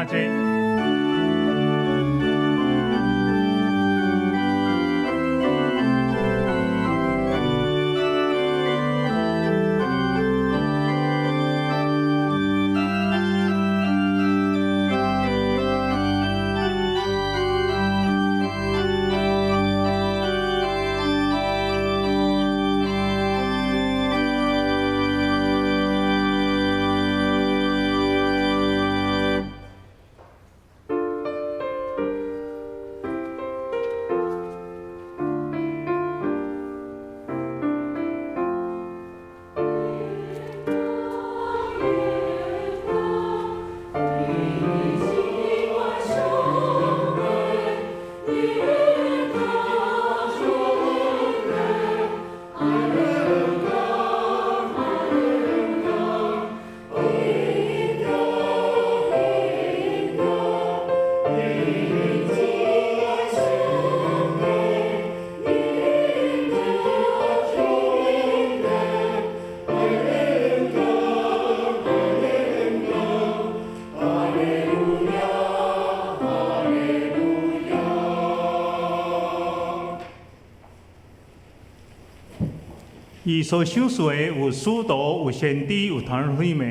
請坐。伊所賞賜的有使徒、有先知、有傳福音的、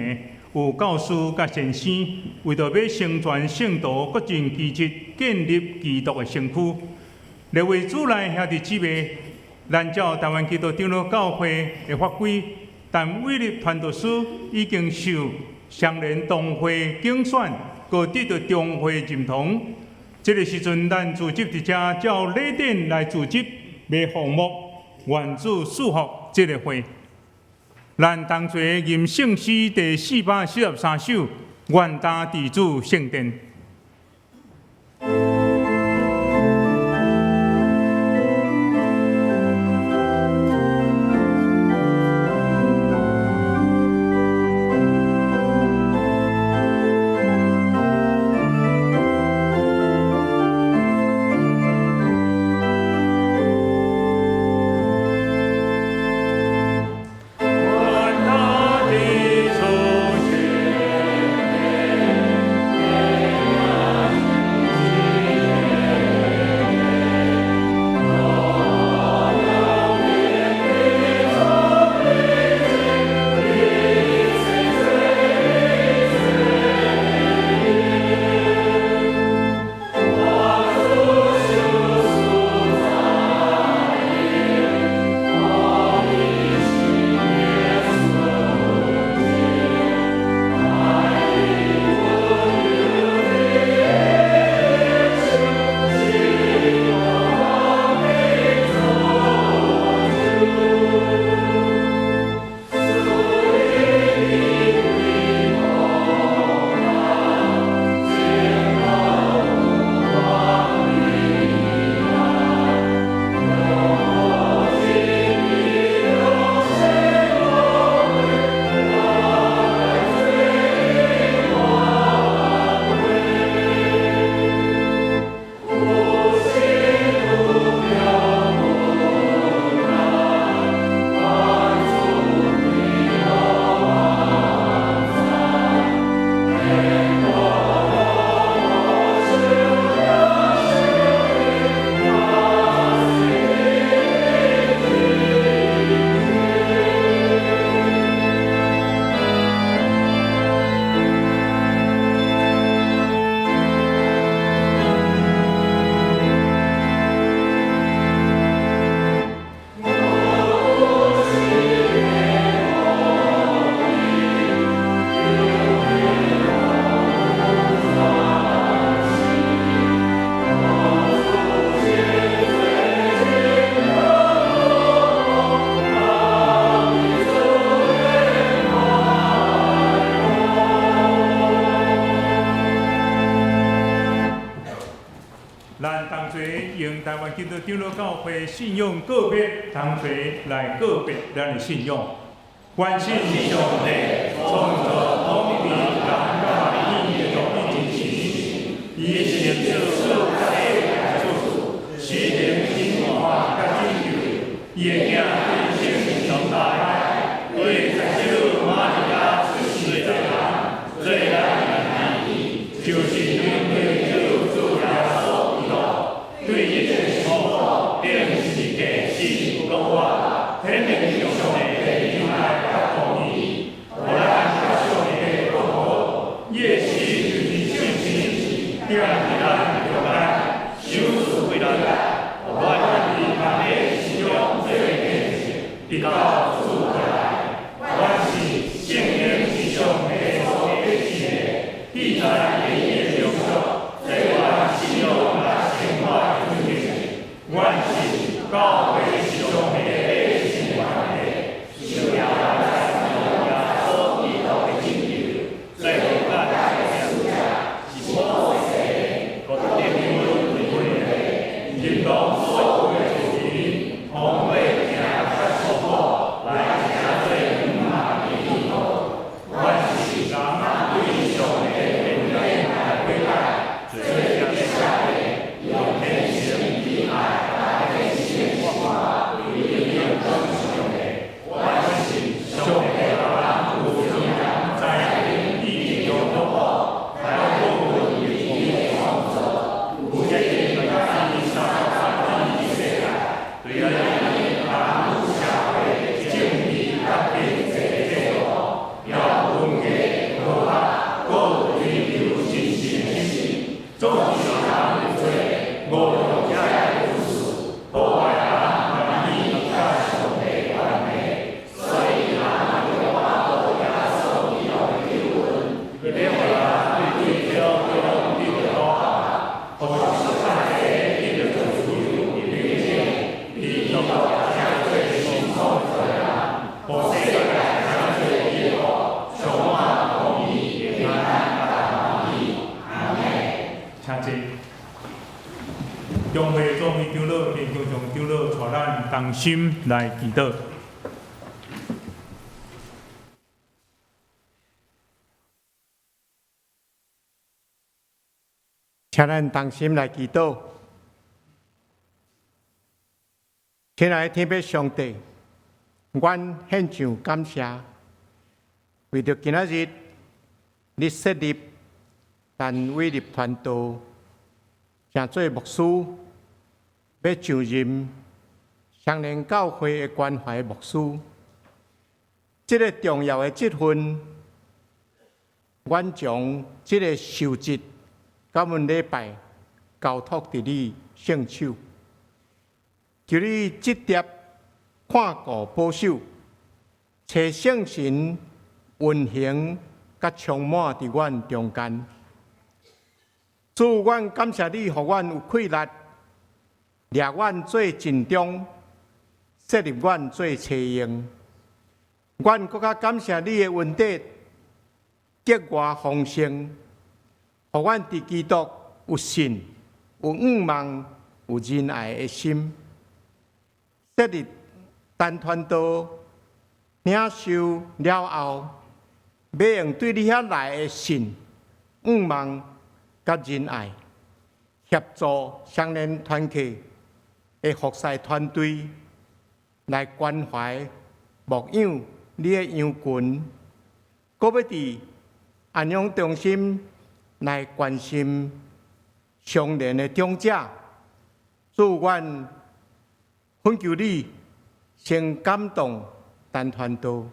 有教師佮先生，為著欲成全聖徒，各盡其職，建立基督的身軀。列位主內兄弟姊妹，咱照台灣基督長老教會的法規，陳偉立傳道師已經受雙連同會揀選，閣得著中會認同。這个時陣，咱組織佇遮照禮典來組織，欲奉牧，願主賜福這个會。咱同齊吟聖詩第443首，願擔佇主聖殿。咱同齊用台灣基督長老教會信仰告別，同齊來告別咱的信仰。願信上帝創造統治人佮天的獨一真神，伊的聖子賜世界主，實行顯化佮拯救，伊的囝對聖靈中來，對十聖母瑪利亞出世做人，做咱的兒，就是。為救主耶穌基督對一切辛苦，定十字架死閣活，顯明上帝的仁愛佮公義，予咱佮上帝和好。伊的死就是證明定佇咱中間，賞賜給咱，予咱佇萬禮之中做見證，直到主來。阮是聖靈之上帝所啟示的，記載伊的描述，做阮信仰佮生活的準則。阮是教會上帝的聖團體，受耶穌基督的拯救，做予咱的是普世閣得分為的，應當所有的子民通過疼佮受苦來成做圓滿的基督。阮是人對上帝的恩典來悔改，做聖的，用虔誠以愛佮生活為榮耀上帝。阮是上帝予人有尊嚴、才能、意志、來保護伊的創造，有責任來伊三分之一世界，對咱人社會政治佮經濟制度、條文化、科學，閣追求神聖的心，總是人有罪，誤用這個故事，破壞人關係佮上帝關係，所以人著倚靠耶穌基督的救恩，伊欲予人對天中得到和合，予世界得著自由平靜，基督成做新創造人，予世界成做基督，充滿公義、平安佮歡喜。阿們。請坐。中會總會長老、堅強長長老帶咱同心來祈禱。請咱同心來祈禱。親愛的天父上帝，阮獻上感謝，為著今仔日你設立陳偉立傳道，成做牧師，欲上任雙連教會的關懷牧師，這个重要的職分，阮將這个受職感恩禮拜交託佇你聖手，求你執碟看顧保守，賜聖神運行佮充滿佇阮中間。主，阮感謝你，予阮有氣力，掠阮做盡忠，設立阮做差用。阮閣較感謝你的恩典，格外豐盛，予阮佇基督有信、有向望、有仁愛的心。設立陳傳道領受了後，欲用對你遐來的信、向望佮仁愛，協助雙連團契的服侍團隊來關懷牧養你的羊群，閣欲佇安養中心來關心相連的長者。主，阮懇求你先感動陳傳道，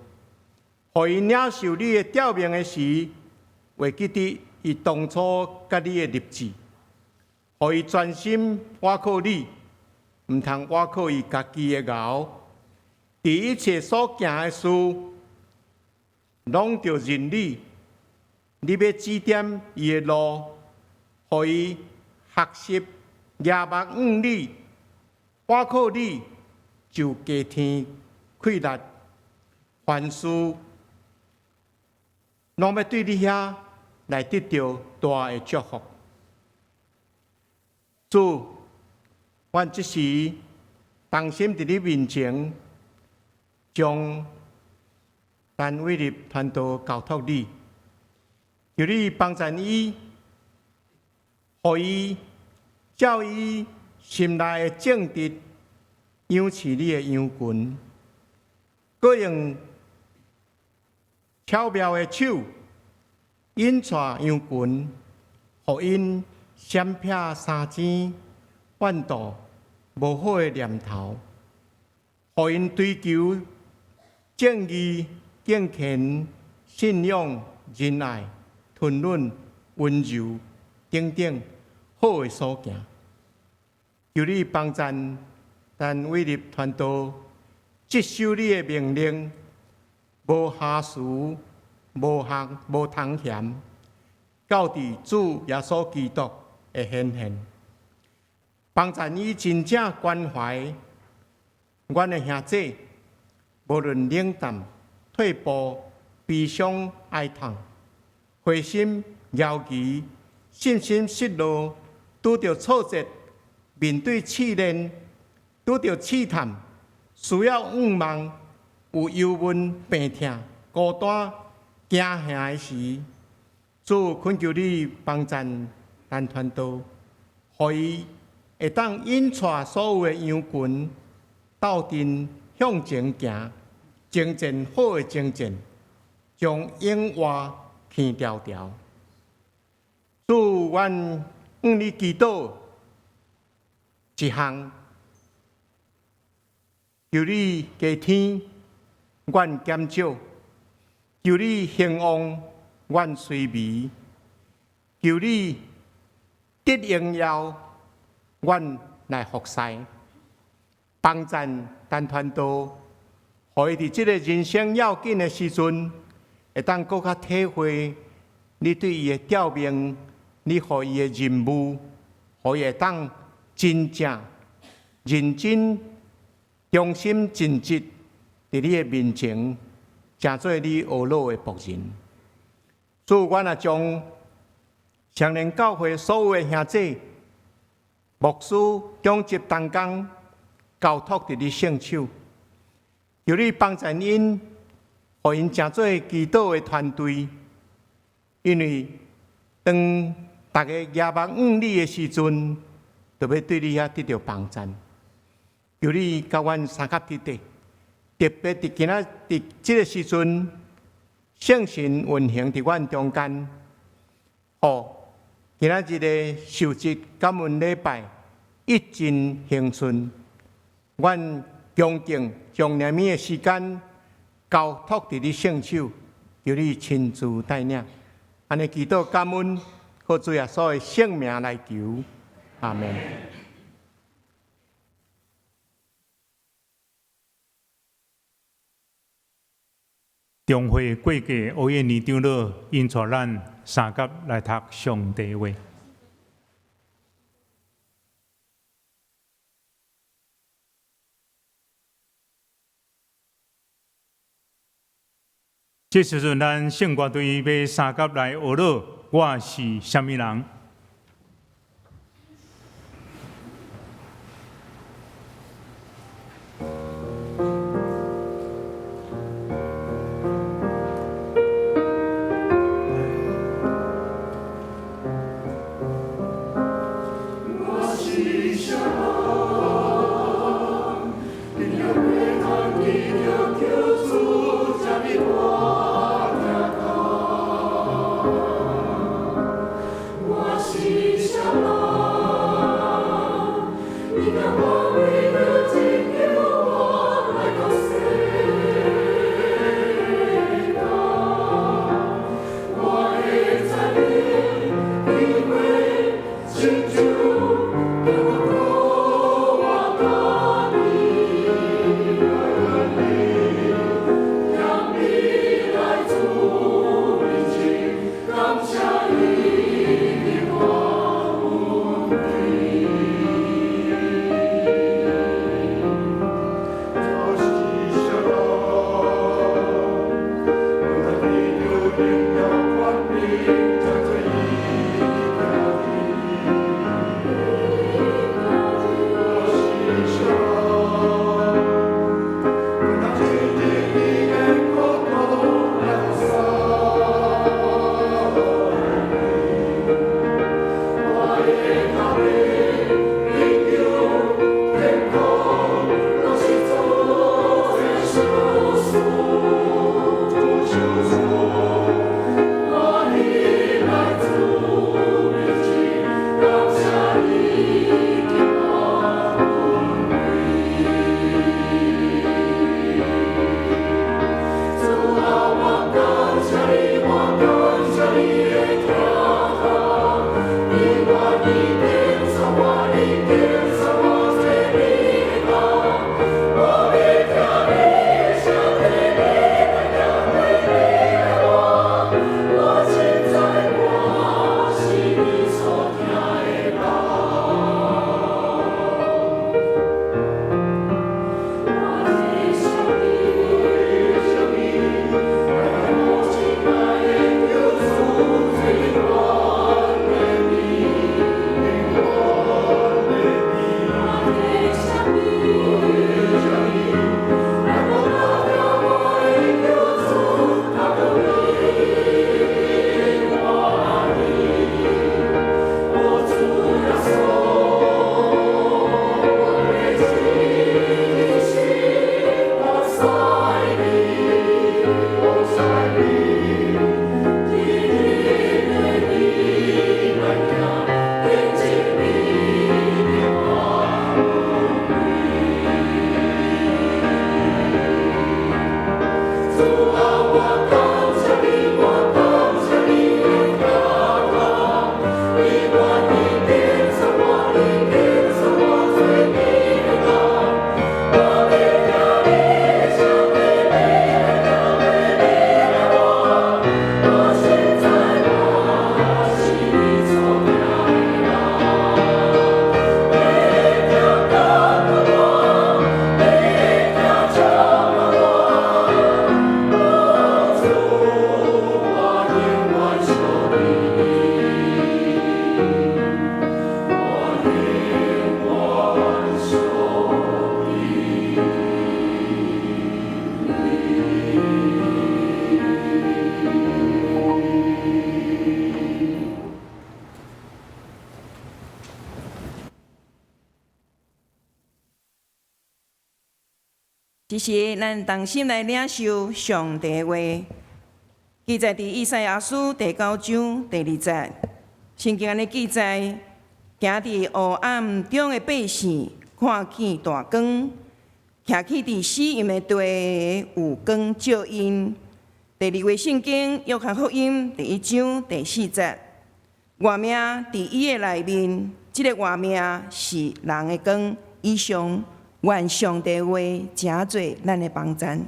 予伊領受你的召命的時，會記得伊當初佮你的立志，予伊專心倚靠你，毋通倚靠伊家己的𠢕。佇一切所行的事，攏著認你。你欲指點伊的路，予伊學習舉目向你，倚靠你，就加添氣力。凡事攏欲對你遐來得著大的祝福。主，阮這時同心佇你面前，將陳偉立傳道交託你，求你幫贊伊，予伊照伊心內的正直養飼你的羊群，閣用巧妙的手引帶羊群，予予𪜶閃避三尖、怨妒、無好的念頭，予𪜶追求正義、敬虔、信仰、仁愛、吞忍、溫柔等等好的所行。求你幫贊咱偉立傳道，執守你的命令，無瑕疵、無項、無通嫌，到佇主耶穌基督的顯現。幫贊伊真正關懷阮的兄弟，無論冷淡、退步、悲傷、哀痛、灰心、猶疑、信心失落，拄著挫折，面對試煉，拄著試探，需要仰望，有憂悶、病痛、孤單、驚嚇的時，主懇求你幫贊咱傳道，予伊會當引帶所有的羊群鬥陣向前行，征戰好的征戰，將永活牽牢牢。主，阮向你祈禱一項，求你加添阮減少，求你興旺阮衰微，求你得榮耀，阮來服侍，幫贊咱傳道，予伊佇這個人生要緊的時陣，會當閣較體會你對伊的召命，你予伊的任務，予伊會當真正認真、忠心盡職，佇你的面前，成做你呵咾的僕人。主，阮也將雙連教會所有的兄弟、牧師、長執同工交託佇你聖手，求你幫助𪜶，予𪜶成做祈禱的團隊。因為當逐家舉目向你的時陣，就欲對你遐得著幫贊。求你佮阮相佮佇咧，特別佇今仔佇這个時陣，聖神運行佇阮中間，予今仔日的受節感恩禮拜一盡興順。阮恭敬將禮物的時間交託佇你聖手，求你親自帶領。按呢祈禱感恩，靠主耶穌的聖名來求，阿門。中會過繼歐燕妮長老𪜶帶咱相佮來讀上帝話。這時陣，咱聖歌隊欲相佮來學咾，我是啥物人？這時，咱同心來領受上帝的話，記載佇以賽亞書第九章第二節。聖經按呢記載：行佇黑暗中的百姓看見大光，徛起佇死蔭的地有光照𪜶。第二節聖經約翰福音第一章第四節：活命佇伊的內面，這个活命是人的光。以上。願上帝話成做咱的幫贊。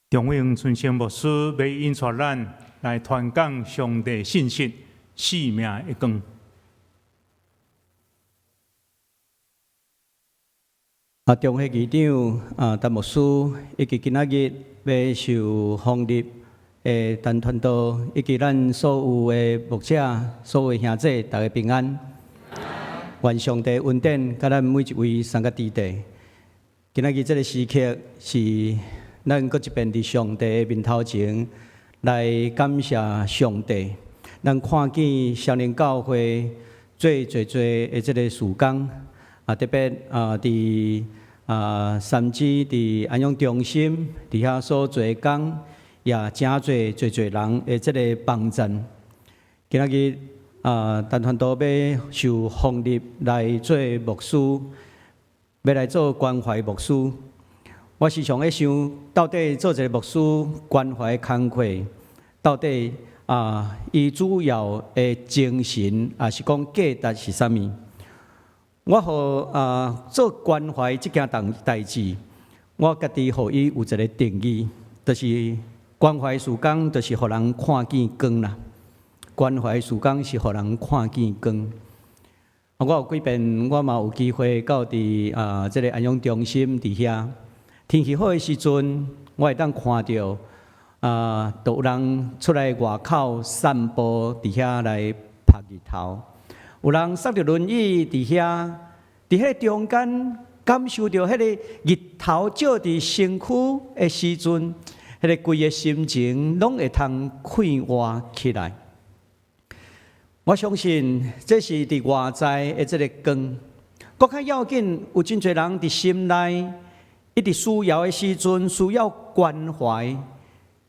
張永春先牧師欲引帶咱來傳講上帝信息，生命的光。啊，中會議長啊，陳牧師以及今仔日欲受封立的陳傳道，以及咱所有的牧者、所有的兄弟，大家平安。願上帝恩典，佮咱每一位三個弟弟。今仔日這个時刻是咱閣一遍佇上帝的面頭前來感謝上帝。咱看見雙靈教會做濟濟的這个事工，啊，特別啊，佇啊三芝佇安養中心佇遐所做的工。也誠濟濟濟人的這个幫贊。今仔日啊，陳傳道欲受封立來做牧師，欲來做關懷牧師。我時常咧想，到底做一个牧師關懷工課，到底啊，伊主要的精神，抑是講價值是啥物？我予啊做關懷這件代誌，我家己予伊有一个定義，就是關懷事工，就是予人看見光啦。關懷事工是予人看見光。啊，我有幾遍，我嘛有機會到佇啊，這个安養中心佇遐，天氣好的時陣，我會當看著啊，都有人出來外口散步，佇遐來曬日頭。有人駛著輪椅佇遐，佇彼个中間感受著彼个日頭照佇身軀的時陣。彼个規个心情攏會通快活起來。我相信這是佇外在的這个光。閣較要緊，有真濟人佇心內，伊佇需要的時陣需要關懷，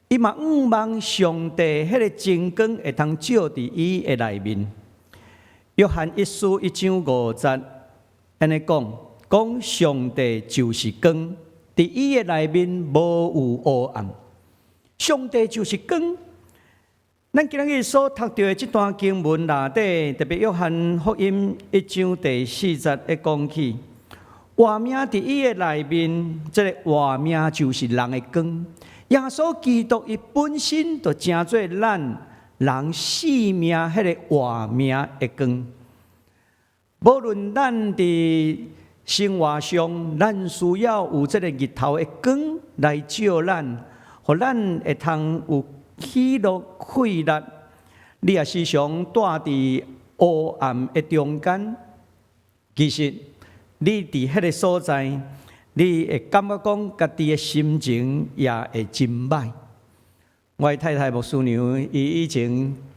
伊嘛向望上帝彼个真光會通照佇伊的內面。約翰一書一章五節按呢講，講上帝就是光，佇伊的內面無有黑暗。上帝就是光，咱今日所讀著的這段經文內底，特別約翰福音一章第四節會講起，活命佇伊的內面，這个活命就是人的光。耶穌基督伊本身就成做咱人生命彼个活命的光。無論咱佇生活上，咱需要有這个日頭的光來照咱，予咱會通有喜樂快樂。你若時常蹛佇烏暗的中間，其實你佇彼个所在，你會感覺講家己的心情也會真䆀。我的太太牧師娘，伊以前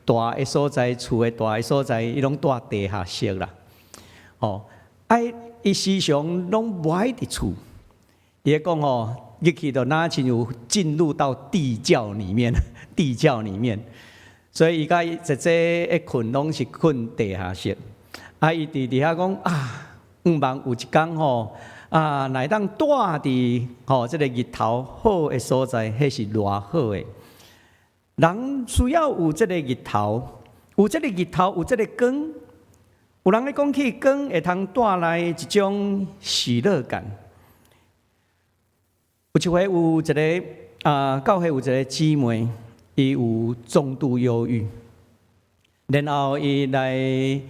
蹛的所在，厝的蹛的所在，伊攏蹛地下室啦。哦，啊，伊時常攏無愛佇厝，伊會講吼，入去就若親像進入到地窖裡面，地窖裡面。所以伊佮伊姐姐一睏攏是睏地下室。啊，伊佇佇遐講啊，向望有一工吼，啊，若會當蹛佇吼這个日頭好的所在，彼是偌好的。人需要有這个日頭，有這个日頭，有這个光。有人咧講起光會通帶來一種喜樂感。有一回有一个啊，教會有一个姊妹，伊有重度憂鬱，然後伊來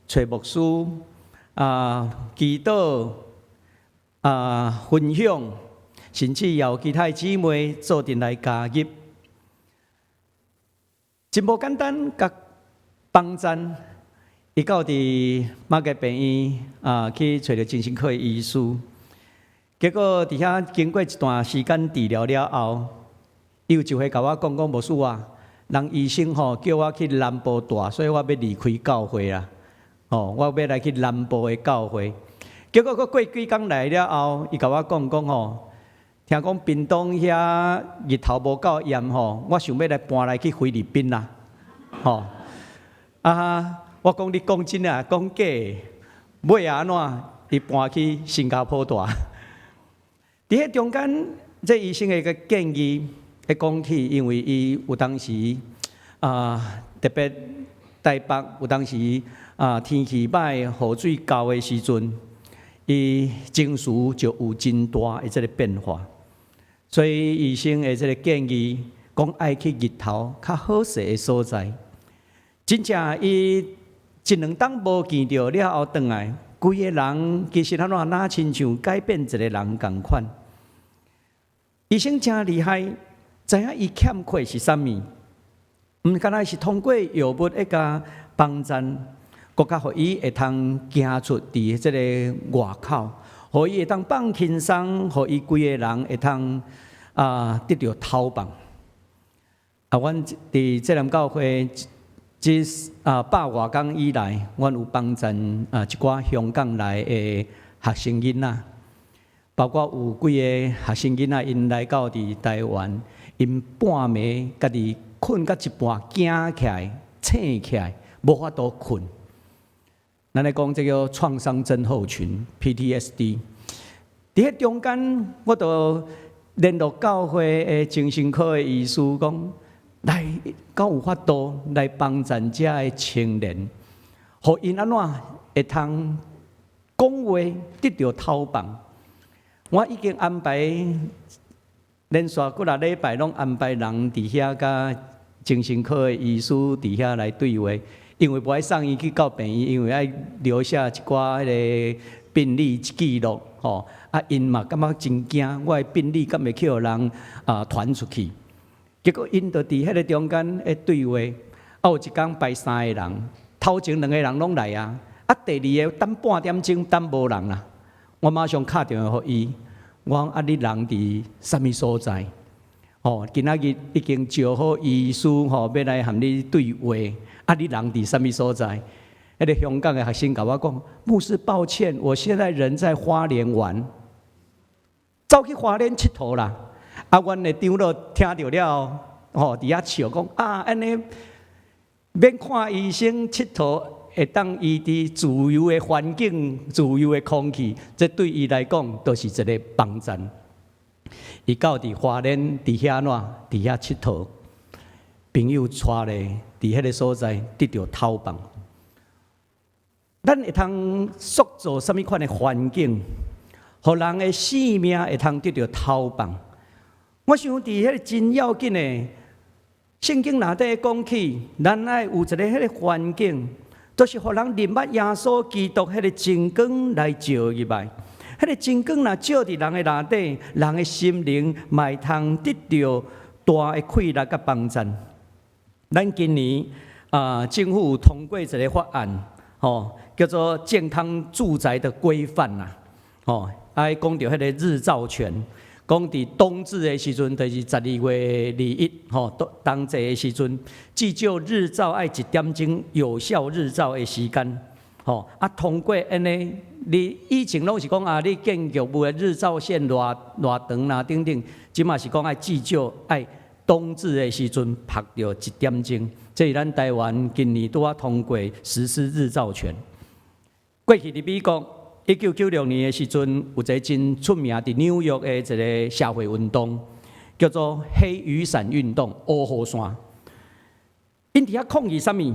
揣牧師啊，祈禱啊，分享，甚至也有其他姊妹做陣來加入，真無簡單，共幫贊。伊到佇馬偕病院啊，去揣著精神科的醫師，結果佇遐經過一段時間治療了後，伊有一回共我講講牧師啊，人醫生吼叫我去南部蹛，所以我欲離開教會啦。吼，我欲來去南部的教會。結果閣過幾工來了後，伊共我講講吼，聽講屏東遐日頭無夠炎吼，我想欲來搬來去菲律賓啦。吼啊！我講你講真啊，講假？尾仔按怎？伊搬去新加坡蹛。佇彼中間，這醫生的一个建議，會講起，因為伊有當時啊，特別台北有當時啊，天氣歹、雨水厚的時陣，伊情緒就有真大的這个變化。所以醫生的這个建議，講愛去日頭較好勢的所在。真正伊一兩冬無見著了後，轉來，規个人其實按怎若親像改變一个人仝款。醫生誠厲害，知影伊欠缺是啥物，毋敢若是通過藥物來共幫贊，閣較予伊會通行出佇這个外口，予伊會當放輕鬆，予伊規个人會通啊得著透放。啊，阮佇這南教會這啊百外工以來，阮有幫贊啊一寡香港來的學生囡仔，包括有幾个學生囡仔，𪜶來到佇台灣，𪜶半暝家己睏到一半驚起來、醒起來，無法度睏。咱咧講這个創傷症候群（PTSD）。佇彼中間，我就聯絡教會的精神科的醫師講，來，敢有法度來幫贊遮的青年，予𪜶按怎會通講話得著透放。我已經安排連續幾若禮拜，攏安排人佇遐佮精神科的醫師佇遐來對話，因為無愛送伊去到病院，因為愛留下一寡彼个病歷記錄，吼。啊，𪜶嘛感覺真驚，我的病歷敢會去予人啊傳出去？結果𪜶就佇彼个中間咧對話，啊，有一工排三个人，頭前兩个人攏來啊，啊，第二個等半點鐘等無人啦，我馬上敲電話予伊，我講啊，你人佇啥物所在？哦，今仔日已經招好醫師吼，欲來和你對話，啊，你人佇啥物所在？彼个香港的學生共我講，牧師抱歉，我現在人在花蓮玩，走去花蓮𨑨迌啦。啊，阮的長老聽著了後，吼，佇遐笑講啊，按呢免看醫生𨑨迌，會當伊佇自由的環境、自由的空氣，這對伊來講都是一个幫贊。伊到佇花蓮，佇遐怎？佇遐𨑨迌，朋友帶咧，佇彼个所在得著頭放。咱會通塑造啥物款的環境，予人的性命會通得著投放？我想佇彼个真要緊的聖經內底講起，咱愛有一个彼個環境，就是予人認捌耶穌基督彼個真光來照入來。彼個真光若照佇人的內底，人的心靈嘛會通得著大的氣力佮幫贊。咱今年啊，政府有通過一个法案，吼，叫做健康住宅的規範啦，吼，啊，講著彼個日照權，講佇冬至的時陣，就是12月21，吼，冬至的時陣，至少日照愛一點鐘有效日照的時間，吼，啊，通過按呢，你以前攏是講啊，你建築物的日照線偌偌長啦等等，這馬是講愛至少愛冬至的時陣曝著一點鐘，這是咱台灣今年拄仔通過實施日照權。過去佇美國，1996年的時陣，有一个真出名佇紐約的一个社會運動，叫做黑雨傘運動，烏雨傘。𪜶佇遐抗議啥物？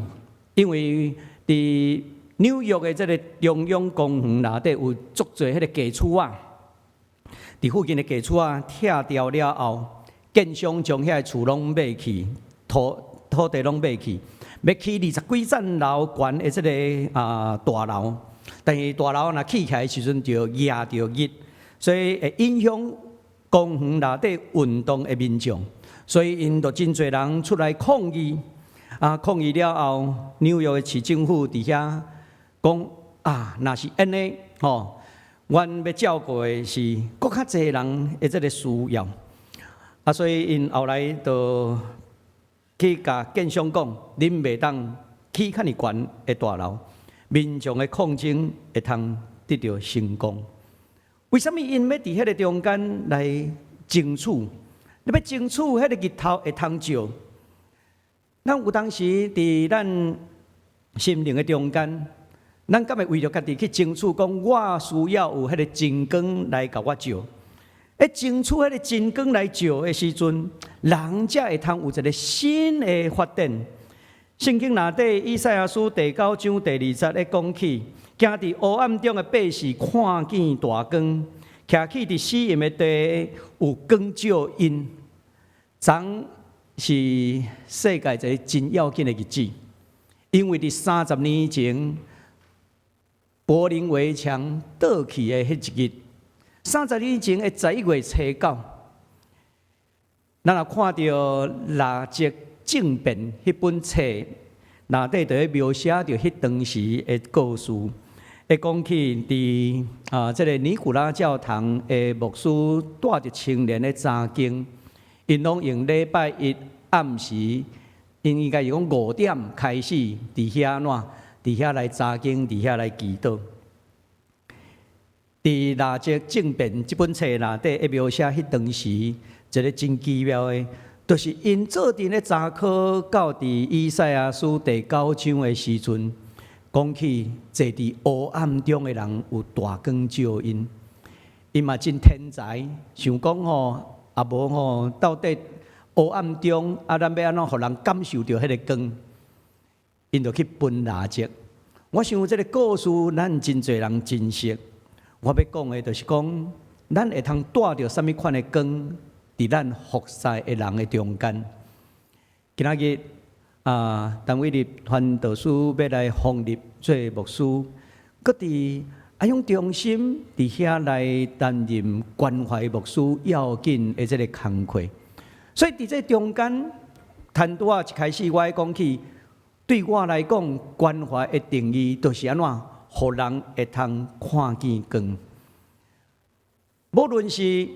因為佇紐約的這个中央公園內底有足濟彼个低厝仔，佇附近的低厝仔拆掉了後，建商將遐个厝攏買去，土地攏買去，欲起二十幾層樓懸的這个大樓，但是大樓若起起來的時陣就壓著熱，所以會影響公園內底運動的民眾，所以𪜶就真濟人出來抗議。啊，抗議了後，紐約的市政府佇遐講啊，若是按呢吼，阮欲照顧的是閣較濟人的這个需要。啊，所以𪜶後來就去共建商講，恁袂當起較爾懸的大樓，民眾的抗爭會通得著成功。為啥物𪜶欲佇彼个中間來爭取？你欲爭取彼个日頭會通照？咱有當時佇咱心靈的中間，咱敢會為著家己去爭取，講我需要有彼个真光來共我照？咧爭取彼个真光來照的時陣，人才會通有一个新的發展。聖經內底以賽亞書第九章第二節咧講起，行佇黑暗中的百姓看見大光，徛起佇死蔭的地有光照𪜶。昨是世界一个真要緊的日子，因為佇30年前柏林圍牆倒去的彼一日，30年前的11月初9，咱若看著蠟燭政變彼本冊內底，就咧描寫著彼當時的故事。會講起佇這个尼古拉教堂的牧師帶著青年咧查經，𪜶攏用禮拜一暗時，𪜶應該是講5點開始佇遐怎，佇遐來查經，佇遐來祈禱。佇蠟燭政變這本冊內底，會描寫彼當時一个真奇妙的，就是𪜶做陣咧查考到佇以賽亞書第九章的時陣，講起坐佇黑暗中的人有大光照𪜶，𪜶嘛真天才，想講吼，啊無吼，到底黑暗中啊，咱欲按怎予人感受著彼个光？𪜶就去分蠟燭。我想這个故事，咱真濟人真熟。我欲講的，就是講，咱會通帶著啥物款的光，佇咱服侍的人的中間。今仔日啊，陳偉立傳道師欲來封立做牧師，閣佇愛用中心佇遐來擔任關懷牧師要緊的這个工課。所以佇這中間，談拄仔一開始我講起，對我來講，關懷的定義就是按怎，予人會通看見光。無論是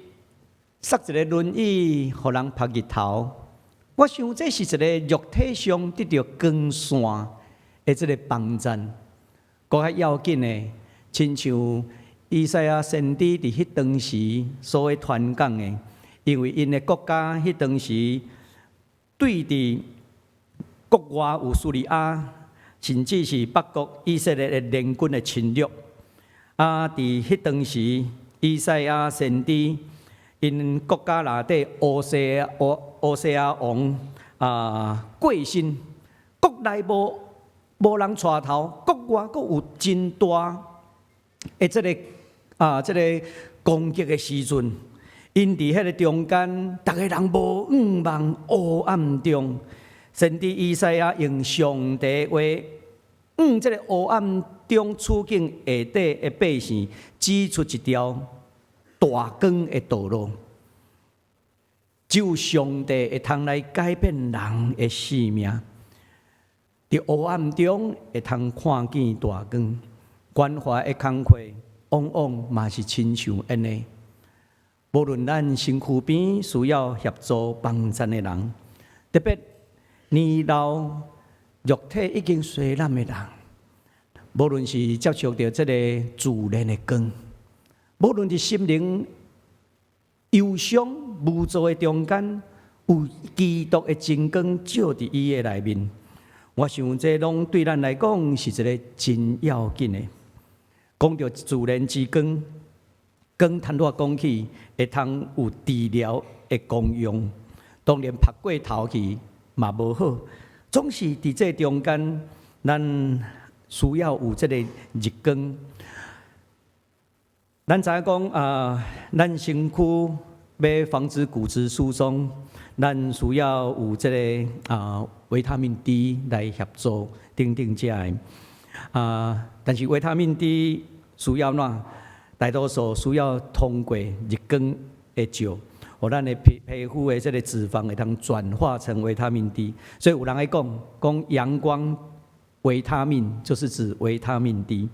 塞一个輪椅，予人曝日頭，我想這是一个肉體上得著光線的這个幫贊。閣較要緊的，親像以賽亞先知佇彼當時所傳講的，因為𪜶的國家彼當時對佇國外有敘利亞，甚至是北國以色列的聯軍的侵略。啊，佇彼當時，以賽亞先知𪜶國家內底烏西亞王過身，國內無人帶頭，國外閣有真大的這個攻擊的時陣，𪜶佇彼個中間，逐个人無向望黑暗中，先知以賽亞用上帝話，向這個黑暗中處境下底的百姓，指出一條大光的道路。只有上帝會通來改變人的生命，佇黑暗中會通看見大光，關懷的工課往往嘛是親像按呢。無論咱身軀邊需要協助幫贊的人，特別年老肉體已經衰老的人，無論是接觸著這个自然的光，無論佇心靈憂傷無助的中間，有基督的真光照佇伊的內面。我想這攏對咱來講是一个真要緊的。講著自然之光，光坦率講起，會通有治療的功用。當然曝過頭去嘛無好，總是佇這中間，咱需要有這个日光。咱知影講啊，咱身軀欲防止骨質疏鬆，咱需要有這个維他命 D 來協助等等這个啊，但是維他命 D 需要怎？大多數需要通過日光的照，予咱的皮膚的這个脂肪會通轉化成維他命 D。所以有人愛講，講陽光維他命就是指維他命 D。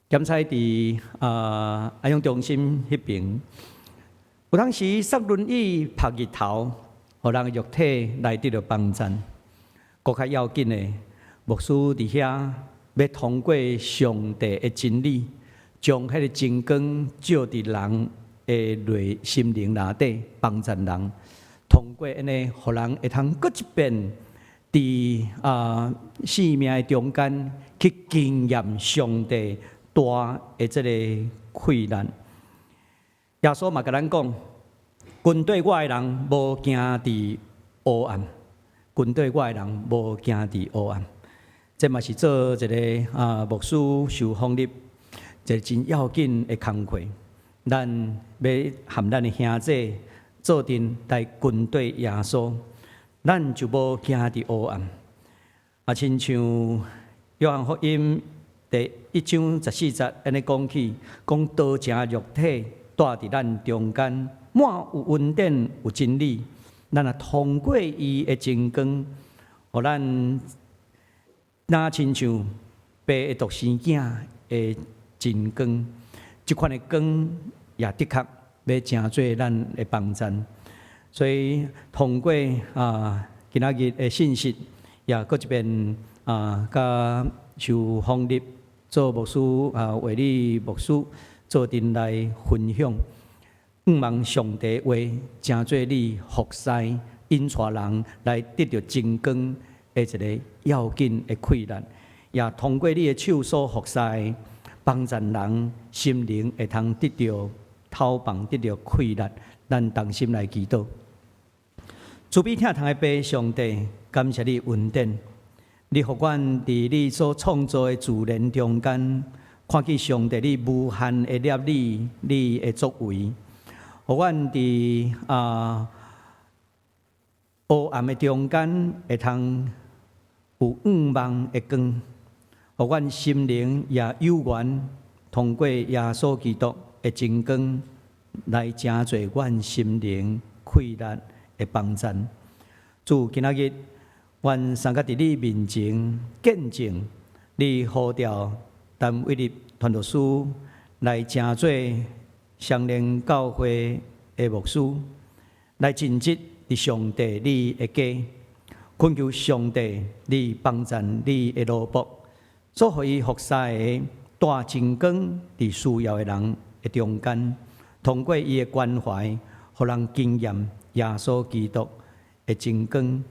檢採佇安養中心彼爿，有當時捒輪椅曝日頭，予人肉體來得著幫贊。閣較要緊的，牧師佇遐欲通過上帝的真理，將彼个真光照佇人的內心靈內底，幫贊人。通過按呢，予人會通閣一遍佇生命的中間去經驗上帝大的這个氣力。耶穌嘛共咱講，跟綴我的人無行佇黑暗，跟綴我的人無行佇黑暗。這嘛是做一个牧師受封立一个真要緊的工課。咱欲和咱的兄弟做陣來跟綴耶穌，咱就無行佇黑暗。啊，親像約翰福音第1章14節按呢講起，講道成肉體蹛佇咱中間，滿有恩典有真理。咱若通過伊的真光，予咱若親像爸的獨生囝的真光，這款的光也的確欲成做咱的幫贊。所以通過今仔日的信息，也閣一遍共受封立做牧師衛理牧師做陣來分享，向望上帝話成做你服侍引帶人來得著真光的一个要緊的氣力，也通過你的手所服侍，幫助人心靈會通得著透放，得著氣力。咱同心來祈禱。慈悲疼痛的父上帝，感謝你恩典，你予阮佇你所創造的自然中間，看見上帝你無限的攝理，你的作為，予阮佇黑暗的中間會通有向望的光，予阮心靈也有緣通過耶穌基督的真光來成做阮心靈氣力的幫贊。主，今仔日，阮三個佇你面前見證，你呼召陳偉立傳道師來成做雙連教會的牧師，來盡職佇上帝你的家，懇求上帝你幫贊你的奴僕，所予伊服侍的帶真光佇需要的人的中間，通過伊的關懷，予人經驗耶穌基督的真光，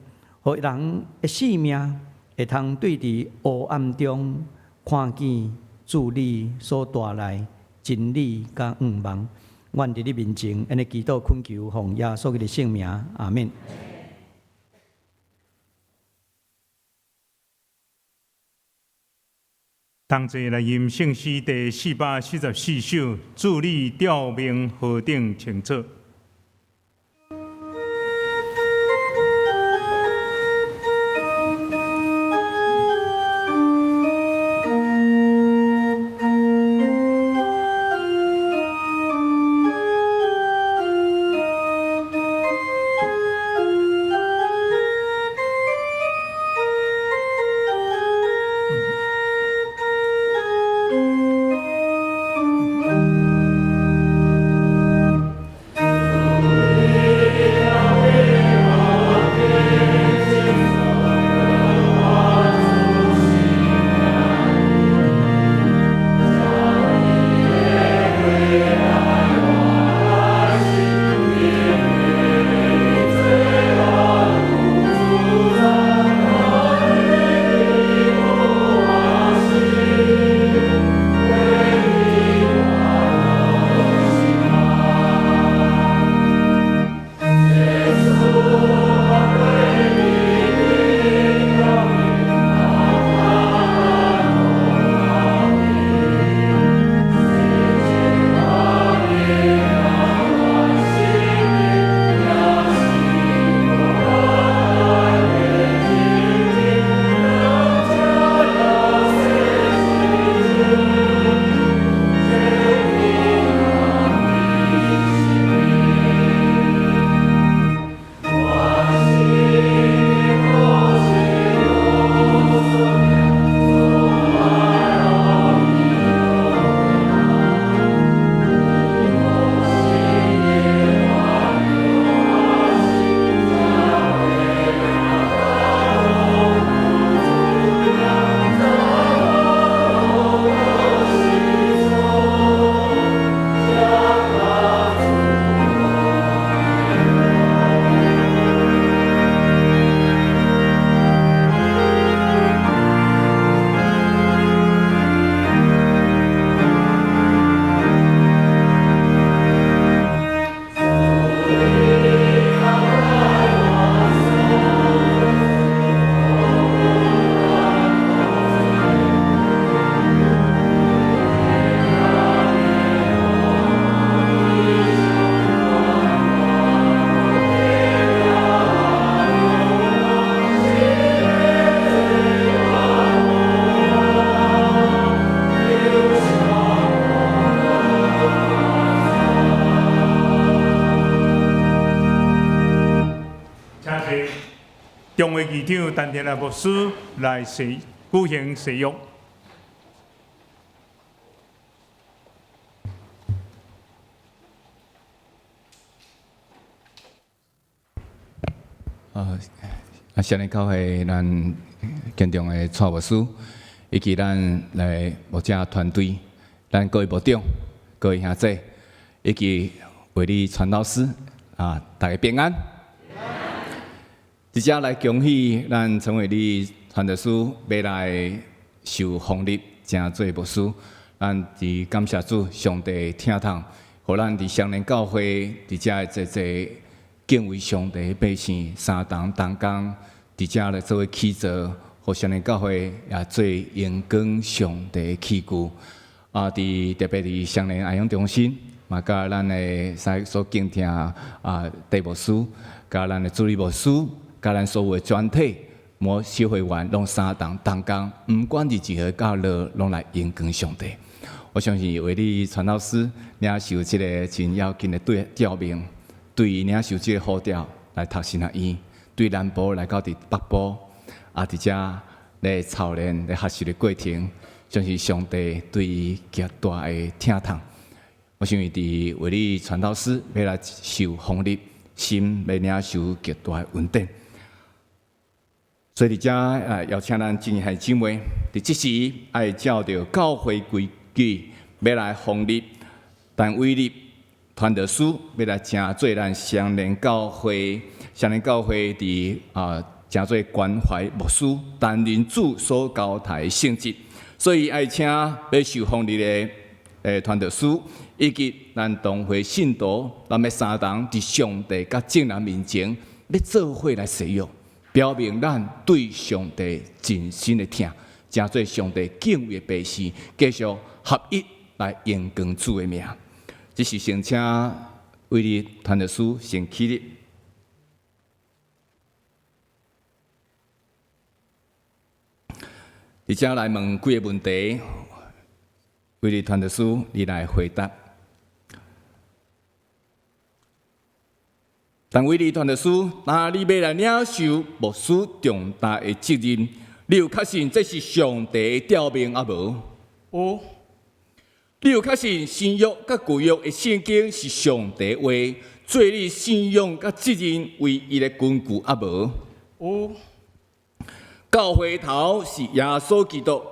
予人的生命會通對佇黑暗中看見主你所帶來真理佮向望。阮佇你面前，按呢祈禱懇求，奉耶穌基督聖名，阿門。同齊來吟聖詩第444首，主你召命何等清楚。中會議長陳天來牧師來誓舉行誓約。啊，雙連教會咱敬重的蔡牧師，以及咱來牧者團隊，咱各位牧長、各位兄弟，以及衛理傳道師，啊，大家平安。佇遮來恭喜咱陳偉立傳道師欲來受封立，成做牧師。咱佇感謝主，上帝疼痛，予咱佇雙連教會佇遮的濟濟敬畏上帝的百姓，三同同工佇遮來做伙起造，予雙連教會也做榮光上帝的器具。啊，佇特別佇雙連愛養中心，嘛佮咱的所敬聽啊，戴牧師，佮咱的助理牧師。佮咱所有的全體摩小會員，攏三同同工，毋管佇任何角落，攏來榮光上帝。我相信衛理傳道師領受這个真要緊的對召命，對伊領受這个呼召來讀神學院，對南部來到佇北部，啊，佇遮咧操練咧學習的過程，相信上帝對伊極大的疼痛。我相信佇衛理傳道師欲來受封立，心欲領受極大的恩典。所以佇遮啊，邀請咱眾兄弟姊妹，佇這時愛照著教會規矩，欲來封立陳偉立傳道師，欲來成做咱雙連教會，雙連教會佇啊，成做關懷牧師，擔任主所交託的聖職。所以愛請欲受封立的傳道師，以及咱同會信徒，咱欲三同佇上帝佮眾人面前，欲做伙來誓約。表明咱對上帝真心的疼，成做上帝敬畏的百姓，繼續合一來榮光主的名。這是先請威利傳道師先起立。佇遮來問幾个問題，威利傳道師你來回答。但威利傳道師，若你欲來領受牧師重大的責任，你有確信這是上帝的召命抑無？有。你有確信新約佮舊約的聖經是上帝話，做你信仰佮責任唯一的根據抑無？有。教會頭是耶穌基督，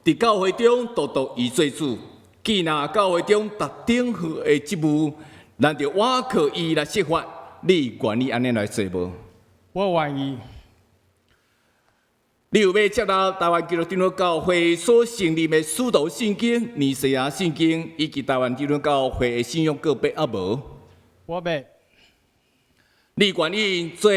佇教會中獨獨伊做主。既若教會中特定號的職務，咱著倚靠伊來設法。你願意按呢來做無？我願意。你有欲接納台灣基督長老教會所成立的使徒信經、尼西亞信經以及台灣長老教會的信仰告白抑無？我欲。你願意做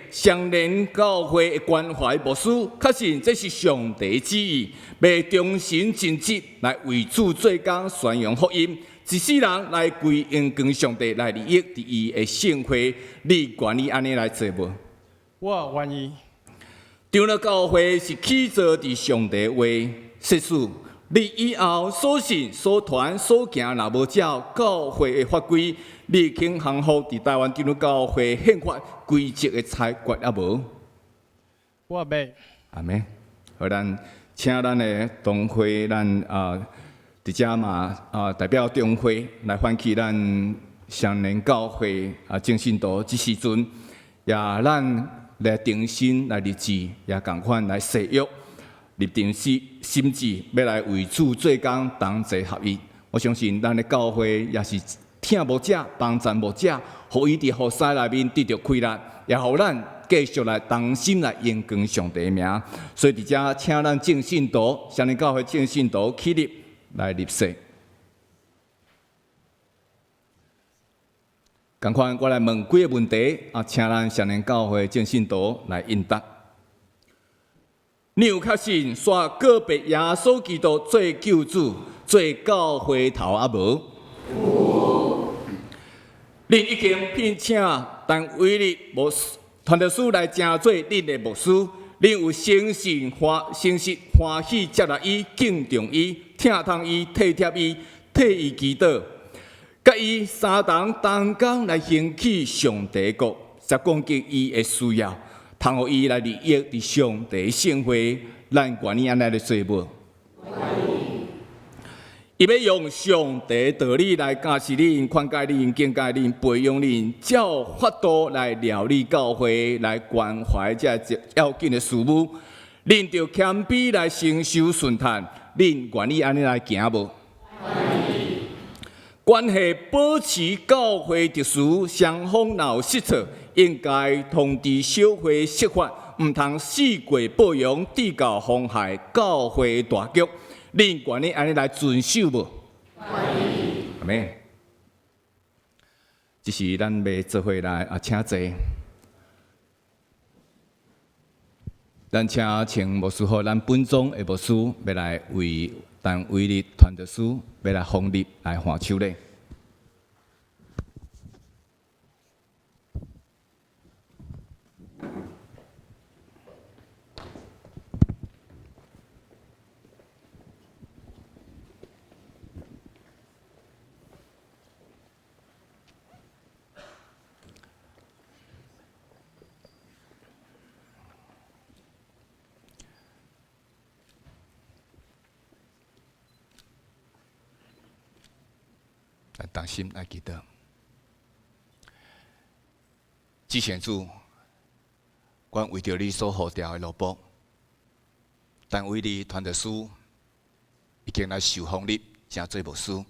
雙連教會的關懷牧師？確信這是上帝旨意，欲忠心盡職來為主做工，宣揚福音，一世人來歸榮光上帝，來利益佇伊的聖會。你願意按呢來做無？我願意。長老教會是起造佇上帝話，設使你以後所信、所傳、所行，若無照教會的法規，你肯降服佇台灣長老教會憲法規則的裁決抑無？我欲。阿們。好，咱請咱的同會，咱啊佇遮嘛啊代表中會來喚起咱雙連教會啊眾信徒，這時陣也咱來重新來立志，也仝款來誓約，立定心心志，欲來為主做工，同齊合一。我相信咱的教會也是疼牧者，幫贊牧者，予伊佇服侍內面得著快樂，也予咱繼續來同心來榮光上帝的名。所以佇遮請咱眾信徒，雙連教會眾信徒起立來立誓。仝款，我來問幾个問題，啊，請咱雙連教會眾信徒來應答。你有確信煞告白耶穌基督做救主、做教會頭抑無？有。恁已經聘請陳偉立牧師、傳道師來成做恁的牧師，恁有誠信歡誠實歡喜接納伊、敬重伊、疼痛伊、體貼伊、替伊祈禱，佮伊相同同工來興起上帝國，才供給伊的需要，通予伊來利益佇上帝聖會，咱願意按呢來做無？伊欲用上帝道理來教示恁、勸誡恁、警戒恁、培養恁，照法度來料理教會，來關懷這要緊的事務。恁著謙卑來承受順嘆，恁願意按呢來行無？關係保持教會秩序，雙方若有失錯，應該通知小會釋法，毋通四過報揚，致到妨害教會大局。恁願意按呢來遵守無？阿們。這是咱欲做伙來啊，請坐。咱請請牧師予咱本宗的牧師，欲來為陳偉立傳道師，欲來封立來還手禮。來同心來祈禱，至聖主，阮為著你所呼召的奴僕，陳偉立傳道師已經來受封立，成做牧師。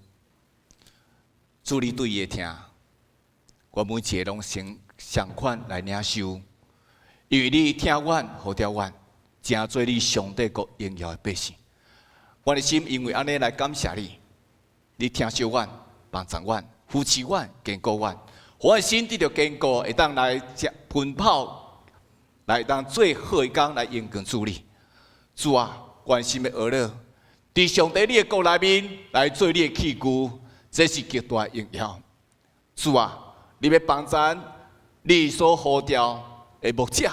主你對伊的疼，我每一个攏先相款來領受，因為你疼阮，呼召阮，成做你上帝國榮耀的百姓。阮的心因為按呢來感謝你，你疼惜阮，幫助阮，扶持阮，堅固阮，予阮心得著堅固，會當來奔跑，來當做好的工來榮光主你。主啊，關心的蚵仔，佇上帝你的國內面來做你的器具，這是極大的榮耀。主啊，你欲幫贊你所呼召的牧者，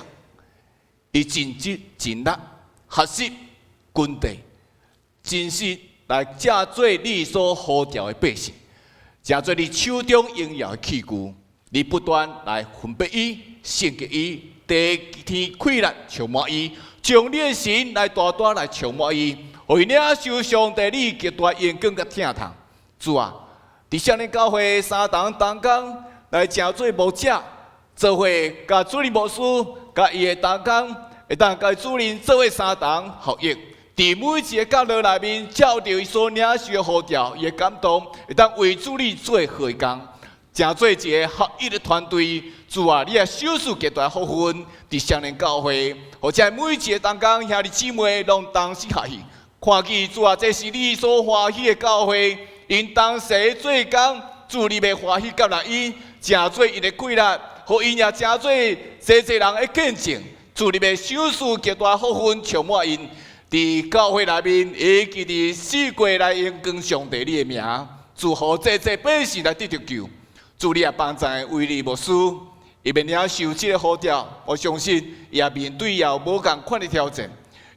伊盡職盡力學習軍隊，真實來成做你所呼召的百姓，成做你手中榮耀的器具。你不斷來分別伊、聖潔伊、地天氣力充滿伊，將你的神來大大來充滿伊，予伊領受上帝你極大榮光佮疼痛。主啊，佇少年教會三同同工來成做牧者，做伙佮主任牧師佮伊的同工，會當佮主任做伙三同合一。佇每一個角落內面，照著伊所領受的呼召，伊的感動，會當為主你做好工，成做一個合一的團隊。主啊，你也賞賜極大福分，佇少年教會，予遮每一個同工兄弟姊妹攏同心合意。看見主啊，這是你所歡喜的教會，𪜶同齊做工，主你欲歡喜接納𪜶，成做𪜶的氣力，予𪜶也成做濟濟人的見證。主你欲賞賜極大福分，充滿𪜶。佇教會內面，以及佇四界來榮光上帝你的名，祝福濟濟百姓來得著救。主你也幫贊威利牧師，伊欲領受這個呼召，我相信伊也面對也有無仝款的挑戰。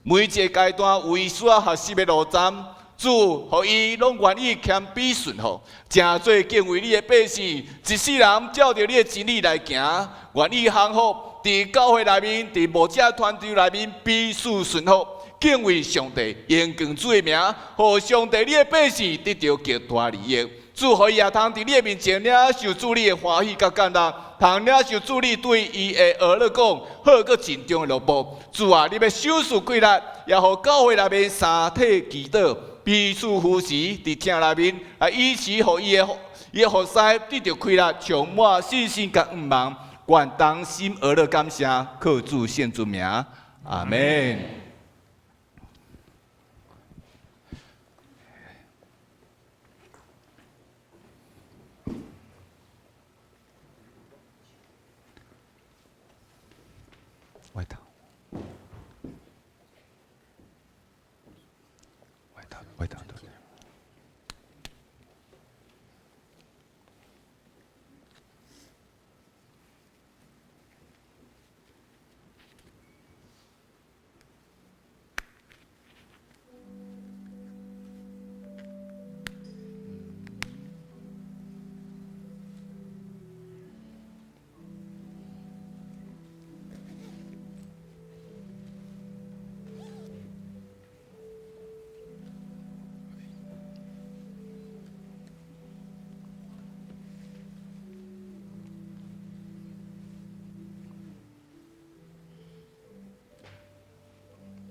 每一個階段有伊需要學習的路站，主予伊攏願意謙卑順服，成做敬畏你的百姓，一世人照著你的真理來行，願意降服佇教會內面，佇牧者團隊內面彼此順服。敬畏上帝，榮光主的名，予上帝你的百姓得著極大利益。主予伊也通佇你的面前領受主你的歡喜佮感動，通領受主你對伊的兒女講好閣慎重的僥僕。主啊，你欲賞賜貴力，也予教會內面三體祈禱，彼此扶持，佇疼內面來維持，予伊的服侍得著氣力，充滿信心佮盼望。願同心合意感謝，靠主聖尊名，阿們。外頭，外頭，外頭。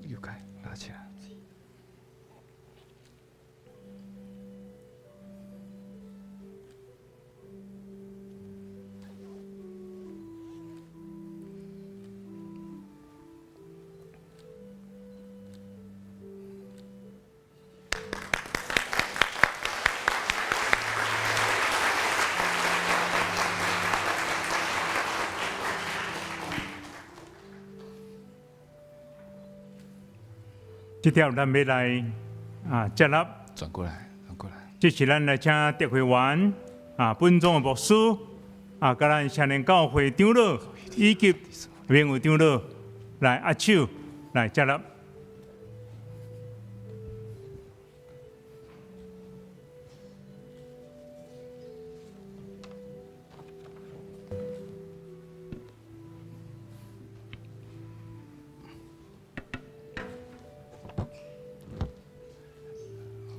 又開，拿起來。這條咱欲來啊接納。轉過來，轉過來。這是咱來請特會員啊，本宗的牧師啊，佮咱少年教會長老以及榮譽長老來握手來接納。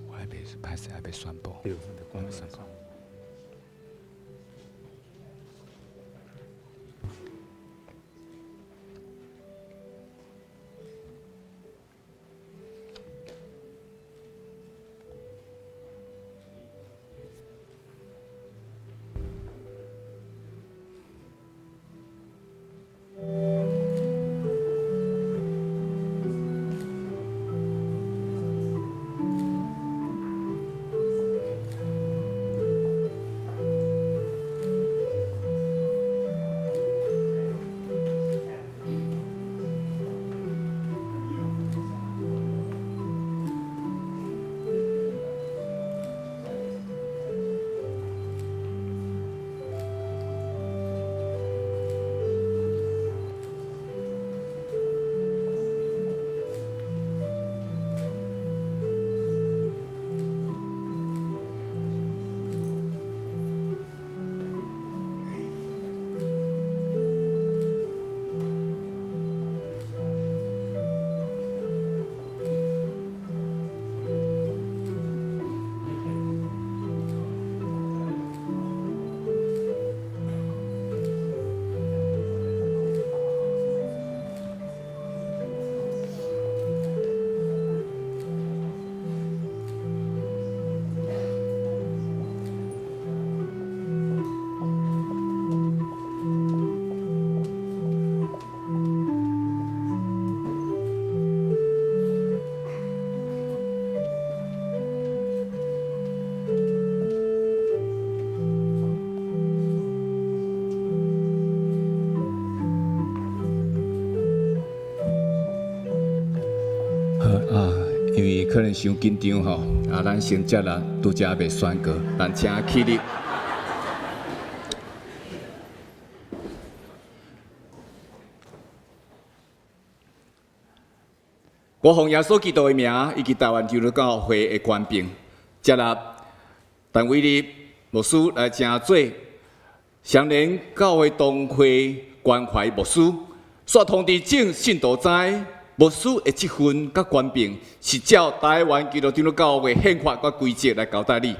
我還袂歹勢，還袂宣布。還袂宣布。啊，因為可能傷緊張吼，啊，咱先接啦，拄才未宣告，咱請起立。我奉耶穌基督的名，以及臺灣長老教會的權柄，接納陳偉立牧師來成做雙連教會同會關懷牧師，煞通知眾信徒知，牧師的職分佮權柄是照臺灣基督長老教會憲法佮規則來交代你。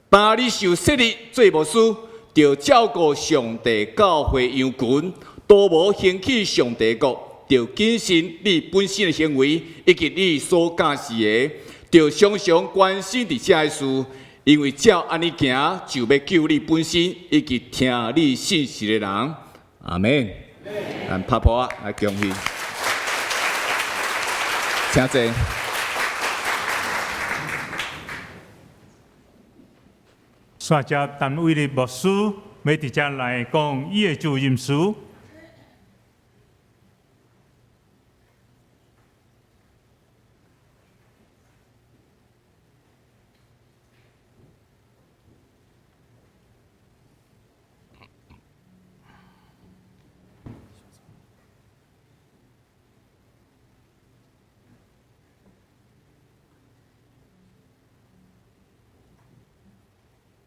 當你受設立做牧師，著照顧上帝教會羊群，都無興起上帝國。著謹慎你本身的行為，以及你所教示的，著常常關心佇這个事，因為照按呢行，就欲救你本身，以及聽你信息的人。阿們。咱拍噗仔來恭喜，請坐。煞接陳偉立牧師欲佇遮來講伊的就任詞。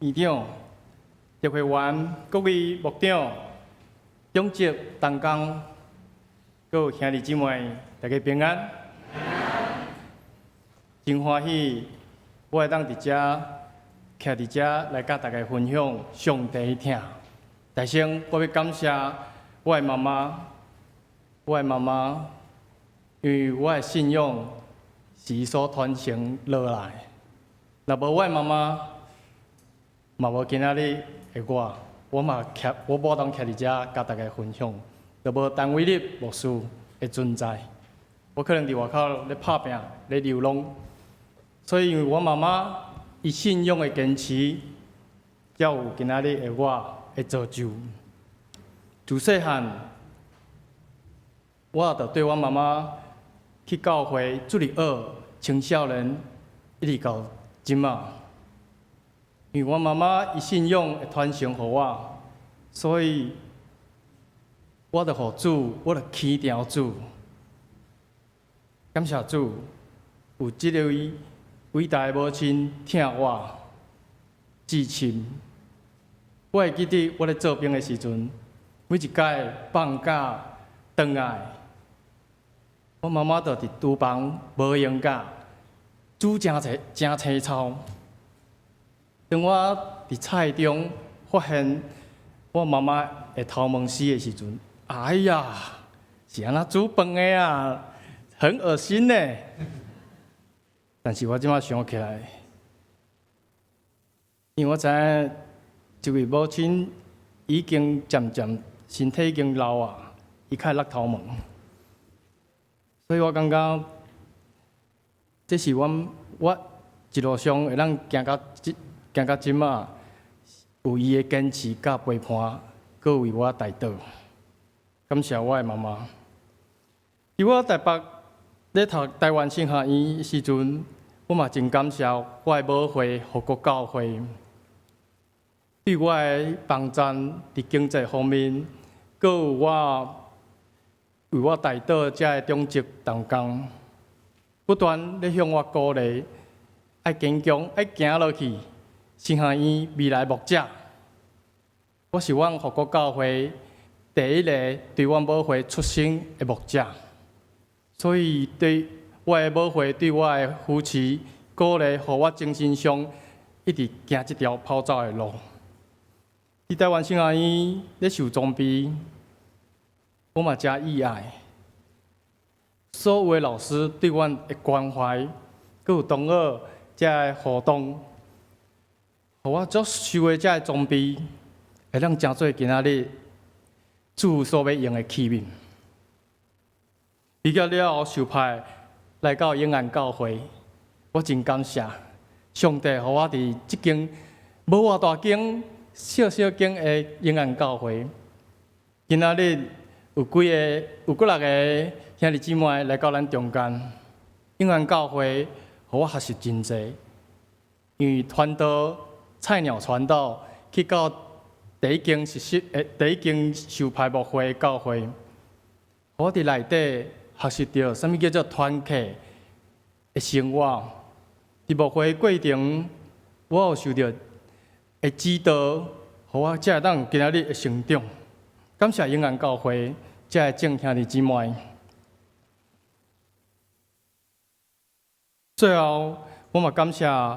院長、特會員、各位牧長、長執、同工，閣有兄弟姊妹，大家平安。真歡喜，我會當佇遮，徛佇遮來佮大家分享上帝的疼。首先，我欲感謝我的媽媽，我的媽媽，因為我的信仰是伊所傳承落來。若無我的媽媽，嘛無今仔日的我，我嘛徛，我無當徛佇遮佮大家分享，就無陳偉立牧師的存在，我可能佇外口咧拍拚，咧流浪。所以，因為我媽媽伊信仰的堅持，才有今仔日的我的造就。自細漢，我就綴我媽媽去教會主日學，青少年一直到這馬。因為我媽媽伊信仰的傳承予我，所以我就予主，我就起定主。感謝主，有這个位偉大的母親疼我至深。我會記得我咧做兵的時陣，每一擺放假轉來，我媽媽就佇廚房無閒甲煮誠濟誠青草。當我佇菜中發現我媽媽的頭毛絲的時陣，哎呀，是按怎煮飯的啊？很噁心呢。但是我這馬想起來，因為我知影這位母親已經漸漸身體已經老啊，伊較會落頭毛，所以我感覺這是阮我一路上會當行到這行到這馬，有伊的堅持佮陪伴，閣為我代禱。感謝我的媽媽。佇我台北咧讀臺灣神學院的時陣，我嘛真感謝我的母會護國教會，對我的幫贊佇經濟方面，閣有我為我代禱遮的長執同工，不斷咧向我鼓勵，愛堅強，愛行落去。神學院未來牧者，我是阮護國教會第一个佇阮母會出生的牧者，所以對我的母會對我的扶持、鼓勵，予我精神上一直行這條跑走的路。佇臺灣神學院咧受裝備，我嘛誠意外。所有的老師對阮的關懷，閣有同學遮的互動，予我所受的遮的裝備，會當成做今仔日主所欲用的器皿。畢業了後受派來到永安教會，我真感謝上帝，予我佇這間無偌大間、小小間的永安教會，今仔日有幾个、有幾若个兄弟姊妹來到咱中間，永安教會，予我學習真濟，因為傳道菜鳥傳道去到第一間實習，第一間受派牧會的教會，我佇內底學習著啥物叫做團契的生活。佇牧會的過程，我有受著的指導，予我才會當今仔日的成長。感謝永安教會遮的眾兄弟姊妹。最後，我嘛感謝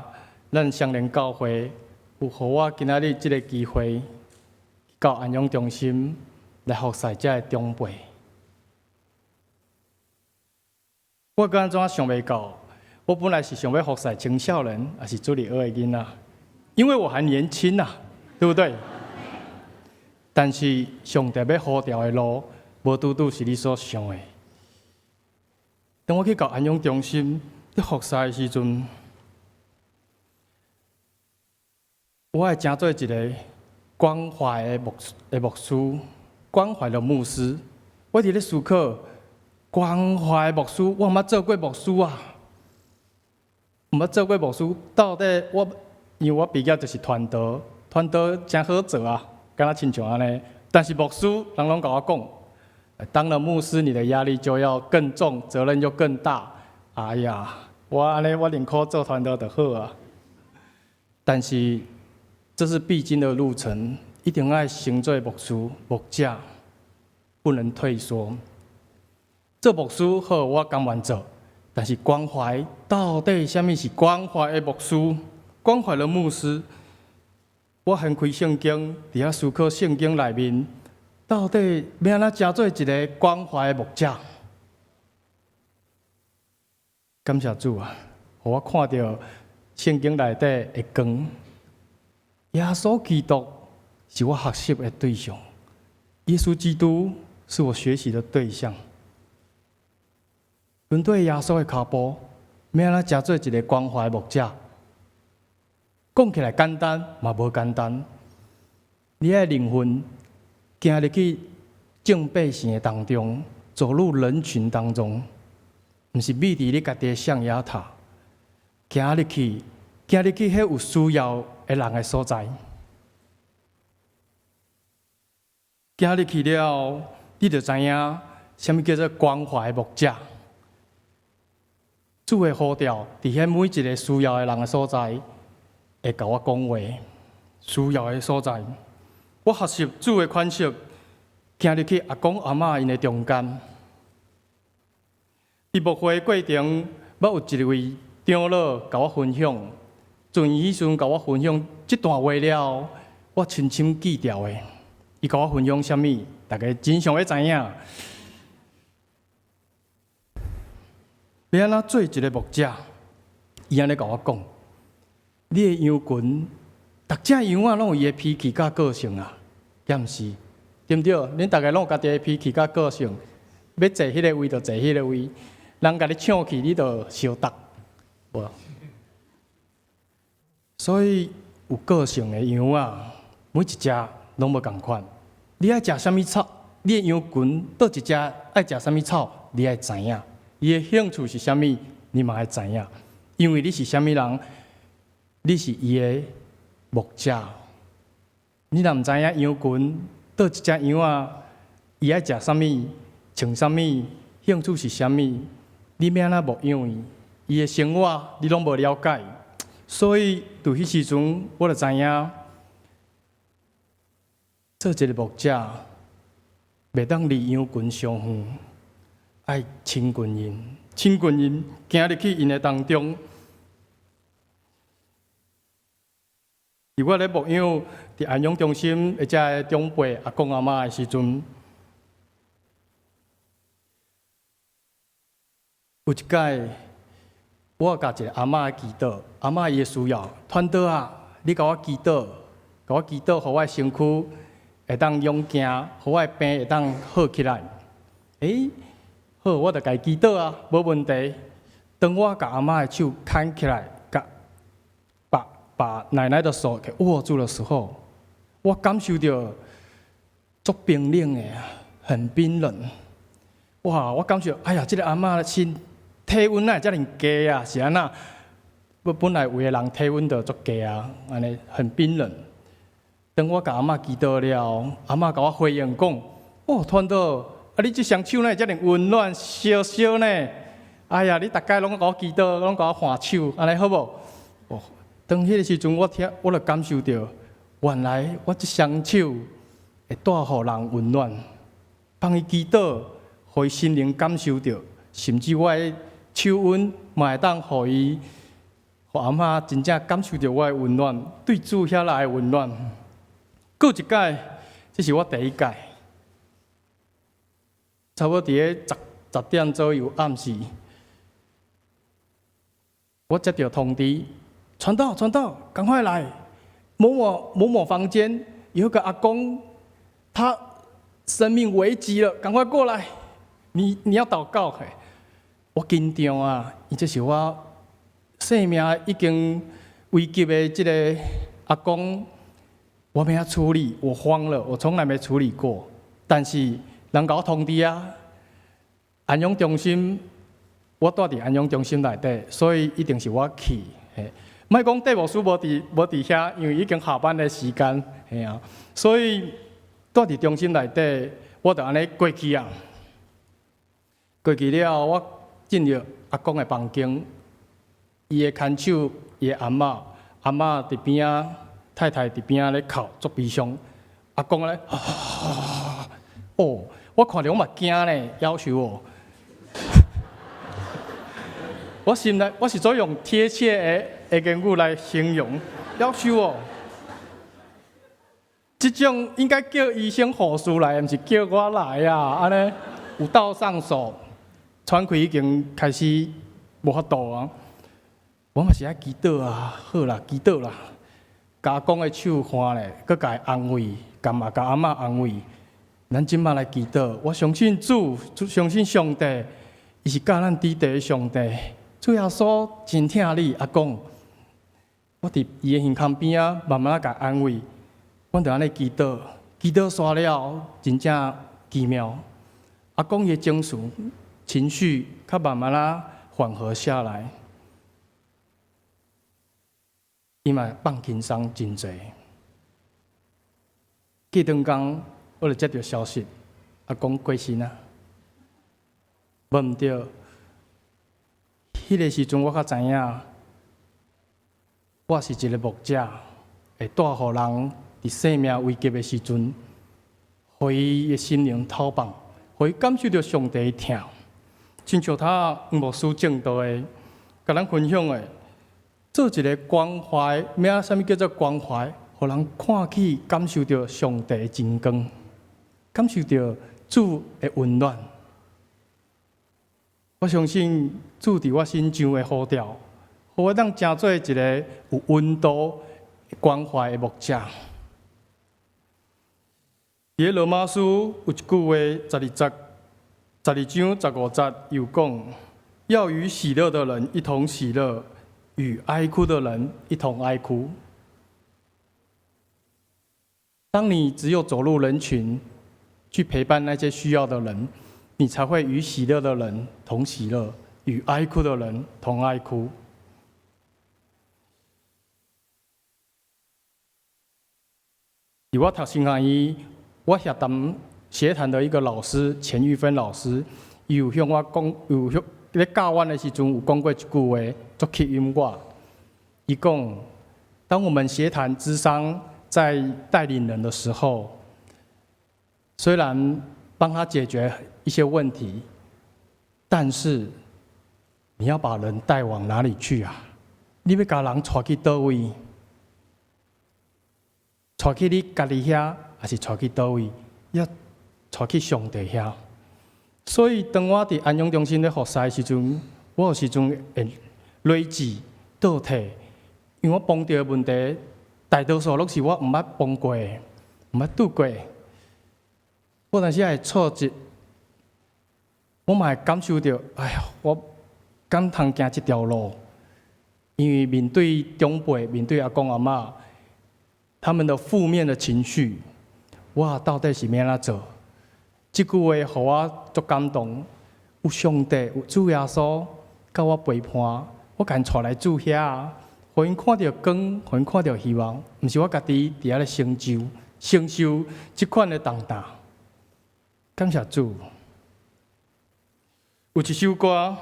咱雙連教會有予我今仔日這個機會，到安養中心來服侍遮的長輩。我閣按怎想袂到，我本來是想欲服侍青少年，抑是主日學的囡仔，因為我還年輕啊，對不對？但是上帝欲呼召的路，無拄拄是你所想的。當我去到安養中心咧服侍的時陣，我會成做一個關懷的牧師，關懷的牧師。我佇咧思考關懷牧師，我毋捌做過牧師啊，毋捌做過牧師。到底我，因為我畢業就是傳道，傳道誠好做啊，敢若親像按呢。但是牧師，人攏共我講，當了牧師，你的壓力就要更重，責任就更大。哎呀，我按呢，我寧可做傳道就好啊。但是這是必經的路程，一定愛先做牧師、牧者，不能退縮。做牧師好，我甘願做，但是關懷到底啥物是關懷的牧師？關懷的牧師，我掀開聖經，佇遐思考聖經內面，到底欲按怎成做一個關懷的牧者？感謝主啊，予我看著聖經內底的光。耶穌基督是我學習的對象，耶穌基督是我學習的對象。跟對耶穌的跤步，欲按怎成做一個關懷牧者？講起來簡單，嘛無簡單。你愛靈魂行入去眾百姓的當中，走入人群當中，毋是秘佇你家己的象牙塔，行入去，行入去彼有需要的人的所在。行入去了後，你就知影啥物叫做關懷牧者。主的呼召，佇彼每一個需要的人的所在，會共我講話。需要的所在，我學習主的款式，行入去阿公阿嬤𪜶的中間。佇牧會的過程，捌有一位長老共我分享，從伊彼時陣共我分享這段話了後，我深深記牢的。伊共我分享啥物？大家真想欲知影。欲按怎做一個牧者？伊按呢共我講：你的羊群，逐隻羊仔攏有伊的脾氣佮個性啊，敢毋是？對毋對？恁逐家攏有家己的脾氣佮個性，欲坐彼个位就坐彼个位，人共你搶去，你就相觸，無？所以有個性的羊仔，每一隻攏無仝款。你愛食啥物草？你的羊群佗一隻愛食啥物草？你愛知影。伊的興趣是啥物？你嘛愛知影。因為你是啥物人？你是伊的牧者。你若毋知影羊群佗一隻羊仔，伊愛食啥物、穿啥物、興趣是啥物，你欲按怎牧養伊？伊的生活你攏無了解。所以，佇彼時陣，我就知影，做一個牧者，袂當離羊群傷遠，愛親近𪜶，親近𪜶，行入去𪜶的當中。佇我咧牧養佇安養中心的遮个長輩阿公阿嬤的時陣，有一擺，我共一个阿嬤祈禱，阿嬤伊的需要，傳道啊，你共我祈禱，共我祈禱，予我的身軀會當勇健，予我的病會當好起來。欸，好，我就共伊祈禱啊，無問題。當我共阿嬤的手牽起來，共把奶奶的手給握住的時候，我感受著足冰冷的，很冰冷。哇！我感受，哎呀，這个阿嬤的心。體溫哪會遮爾低啊？是按怎？本來有的人體溫就足低啊，按呢很冰冷。當我共阿嬤祈禱了，阿嬤共我回應講：哦，傳道，啊你這雙手哪會遮爾溫暖，燒燒呢？哎呀，你逐擺攏共我祈禱，攏共我換手，按呢好無？哦，當彼个時陣，我聽，我就感受著，原來我這雙手會帶予人溫暖，幫伊祈禱，予伊心靈感受著，甚至我的手溫嘛會當予伊，予阿嬤真正感受著我的溫暖，對主遐來的溫暖。閣一擺，這是我第一擺，差不多佇咧10點左右暗時，我接著通知，傳道，傳道，趕快來，某某某某房間有一個阿公，他生命危急了，趕快過來，你要禱告嘿。我緊張啊，伊這是我生命已經危急的這个阿公，我欲按怎處理，我慌了，我從來沒處理過。但是人共我通知啊，安養中心，我蹛佇安養中心內底，所以一定是我去。嘿，莫講戴牧師無佇遐，因為已經下班的時間，嘿啊，所以蹛佇中心內底，我就按呢過去啊。過去了，我進入阿公的房間，伊的牽手，伊的阿嬤，阿嬤佇邊仔，太太佇邊仔咧哭，足悲傷。阿公咧，哦，我看著我嘛驚呢，夭壽哦。我心內我是怎用貼切的言語來形容，夭壽哦。這種應該叫醫生護士來，毋是叫我來啊！按呢有鬥上手，喘氣已經開始無法度啊。我嘛是愛祈禱啊，好啦，祈禱啦。共阿公的手牽咧，閣共伊安慰，共嘛共阿嬤安慰。咱這擺來祈禱，我相信主，相信上帝，伊是佮咱佇地的上帝。主耶穌真疼你，阿公。我佇伊的耳孔邊仔，慢慢仔共安慰。阮就按呢祈禱，祈禱煞了，真正奇妙。阿公伊的情緒較慢慢仔緩和下來，伊嘛放輕鬆真濟。過兩工，我就接著消息，阿公過身啊。無毋對，彼个時陣我才知影，我是一个牧者，會帶予人佇生命危急的時陣，予伊的心靈透放，予伊感受著上帝的疼。親像頭黃牧師證道的，共咱分享的，做一个關懷，咩？啥物叫做關懷？予人看去感受著上帝的真光，感受著主的溫暖。我相信主佇我身上的呼召，予我當成做一个有溫度、關懷的牧者。佇咧羅馬書有一句話，12節、12章15節有講：要與喜樂的人一同喜樂，與哀哭的人一同哀哭。當你只有走入人群，去陪伴那些需要的人，你才會與喜樂的人同喜樂，與哀哭的人同哀哭。佇我讀神學院，我協談協談的一個老師錢玉芬老師，伊有向我講，有向咧教阮的時陣有講過一句話，足吸引我。伊講：當我們協談諮商在帶領人的時候，雖然幫他解決一些問題，但是你要把人帶往哪裡去啊？你欲共人帶去佗位？帶去你家己遐，抑是帶去佗位？要帶去上帝遐。所以，當我佇安養中心咧服侍的時陣，我有時陣會累積倒退，因為我碰著的問題，大多數攏是我毋捌碰過的，毋捌拄過。我有時會挫折，我嘛會感受著，哎呀，我敢通行這條路？因為面對長輩，面對阿公阿嬤，他們的負面的情緒，我到底是欲按怎做？這句話予我足感動。有上帝，有主耶穌，佮我陪伴，我共𪜶帶來主遐，予𪜶看著光，予𪜶看著希望，毋是我家己佇遐咧承受承受這款的重擔。感謝主。有一首歌，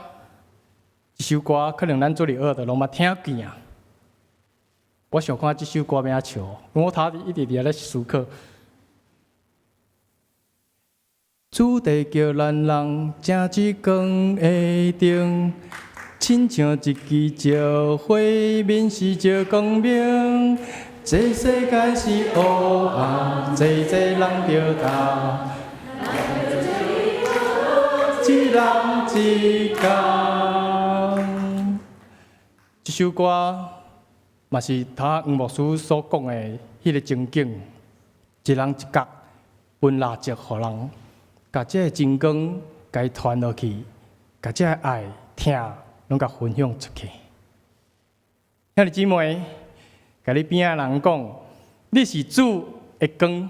這首歌可能咱做佇學的攏捌聽見啊。我想看這首歌欲按怎唱，因為我頭一直佇遐咧思考。主地叫咱人正一光的燈，親像一支石火，面是照光明。這世界是黑暗，濟濟人著答。一人一工。這首歌嘛是頭黃牧師所講的彼个情景，一人一角分蠟燭予人，共這个真光共伊傳落去，共這个愛疼攏共分享出去。兄弟姊妹，共你邊仔人講，你是主的光。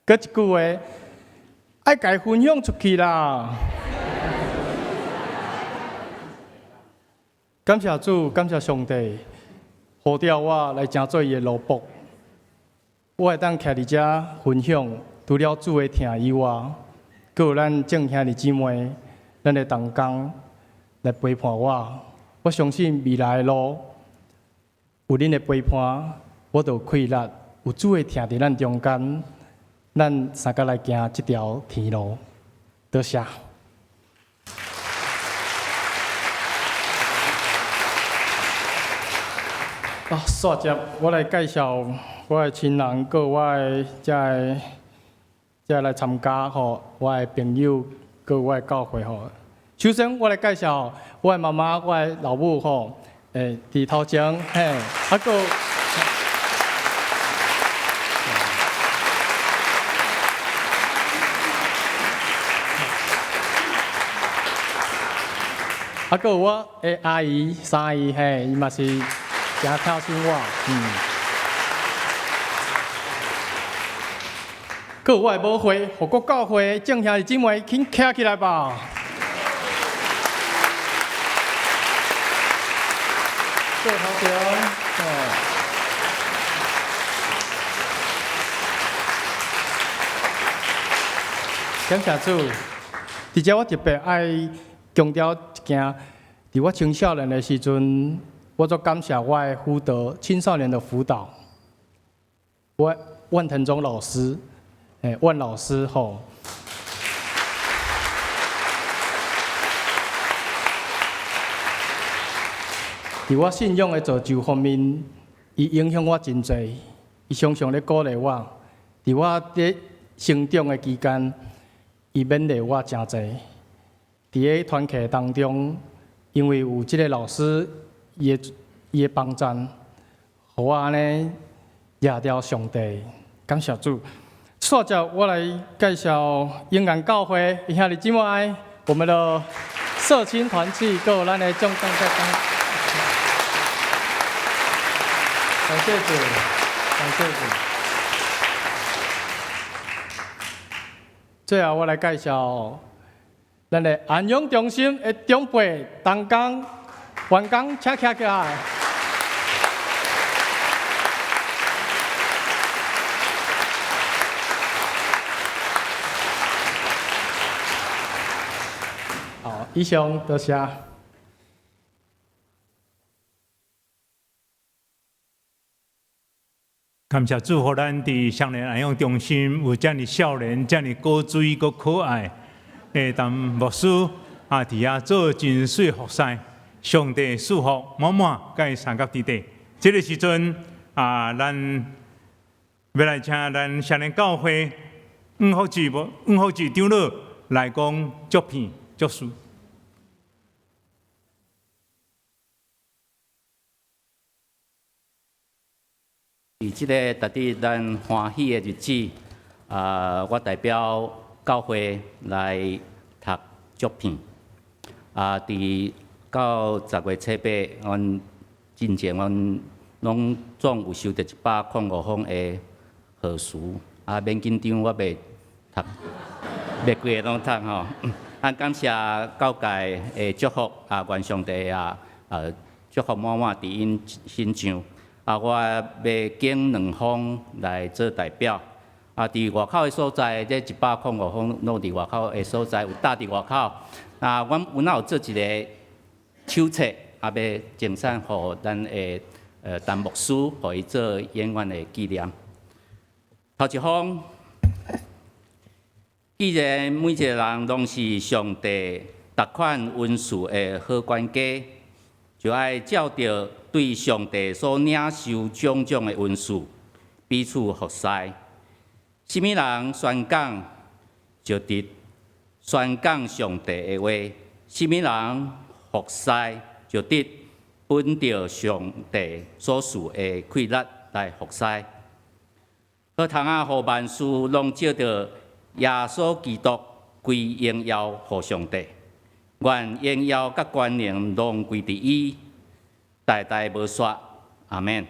閣一句話，愛共伊分享出去啦！感謝主，感謝上帝，呼召我來成做伊的奴僕。我會當徛佇遮分享，除了主的疼以外，閣有咱眾兄弟姊妹，咱的同工來陪伴我。我相信未來的路有恁的陪伴，我就有氣力，有主的疼佇咱中間，咱相共來行這條天路。多謝。啊，煞接我來介紹我的親人，閣有我的遮个遮來參加吼，我的朋友，閣有我的教會吼。首先，我來介紹我的媽媽、我的老母吼，佇頭前嘿，啊，閣有啊，閣有我的阿姨、三姨嘿，伊嘛是誠疼惜我，嗯。閣有我的母會，護國教會眾兄弟姊妹，請徛起來吧。坐頭前，感謝主。佇遮我特別愛強調一件，佇我青少年的時陣，我足感謝我的輔導青少年的輔導，我萬騰忠老師，萬老師吼。佇我信仰的造就方面，伊影響我真濟，伊常常咧鼓勵我。佇我佇成長的期間，伊勉勵我誠濟。佇咧團契當中，因為有這个老師伊的幫贊，予我按呢掠著上帝，感謝主。煞接我來介紹永安教會兄弟姊妹，我們的社青團契，閣有咱的眾感謝感謝主，感謝主。最後我來介紹咱的安養中心的長輩、同工、員工，請徛起來。好，以上多謝。感謝主，予咱佇少年安養中心有遮爾少年、遮爾古錐、閣可愛的陳牧師啊，佇遐做真媠服侍，上帝賜福滿滿，佮伊相佮佇底。這个時陣啊，咱欲來請咱少年教會黃福志黃福志長老來講祝片祝詞。佇這个值得咱歡喜的日子，啊，我代表教會來讀祝片。啊，佇到10月7日，阮進前阮攏總有收著105封的賀詞，啊，免緊張，我袂讀。袂規个攏讀吼。啊，感謝教界的祝福啊，願上帝啊，祝福滿滿佇𪜶身上。啊，我欲揀兩封來做代表。啊，佇外口的所在，這105封攏佇外口的所在，有搭佇外口。啊，阮有哪有做一个手冊，啊，欲贈送予咱的陳牧師，予伊做永遠的紀念。頭一封。既然每一个人攏是上帝逐款恩賜的好管家，就愛照著對上帝所領受種種的恩賜，彼此服侍。啥物人宣講，就得宣講上帝的話；啥物人服侍，就得本著上帝所賜的氣力來服侍。好通啊，予萬事攏藉著耶穌基督歸榮耀予上帝，願榮耀佮權能攏歸佇伊，代代無煞。阿們。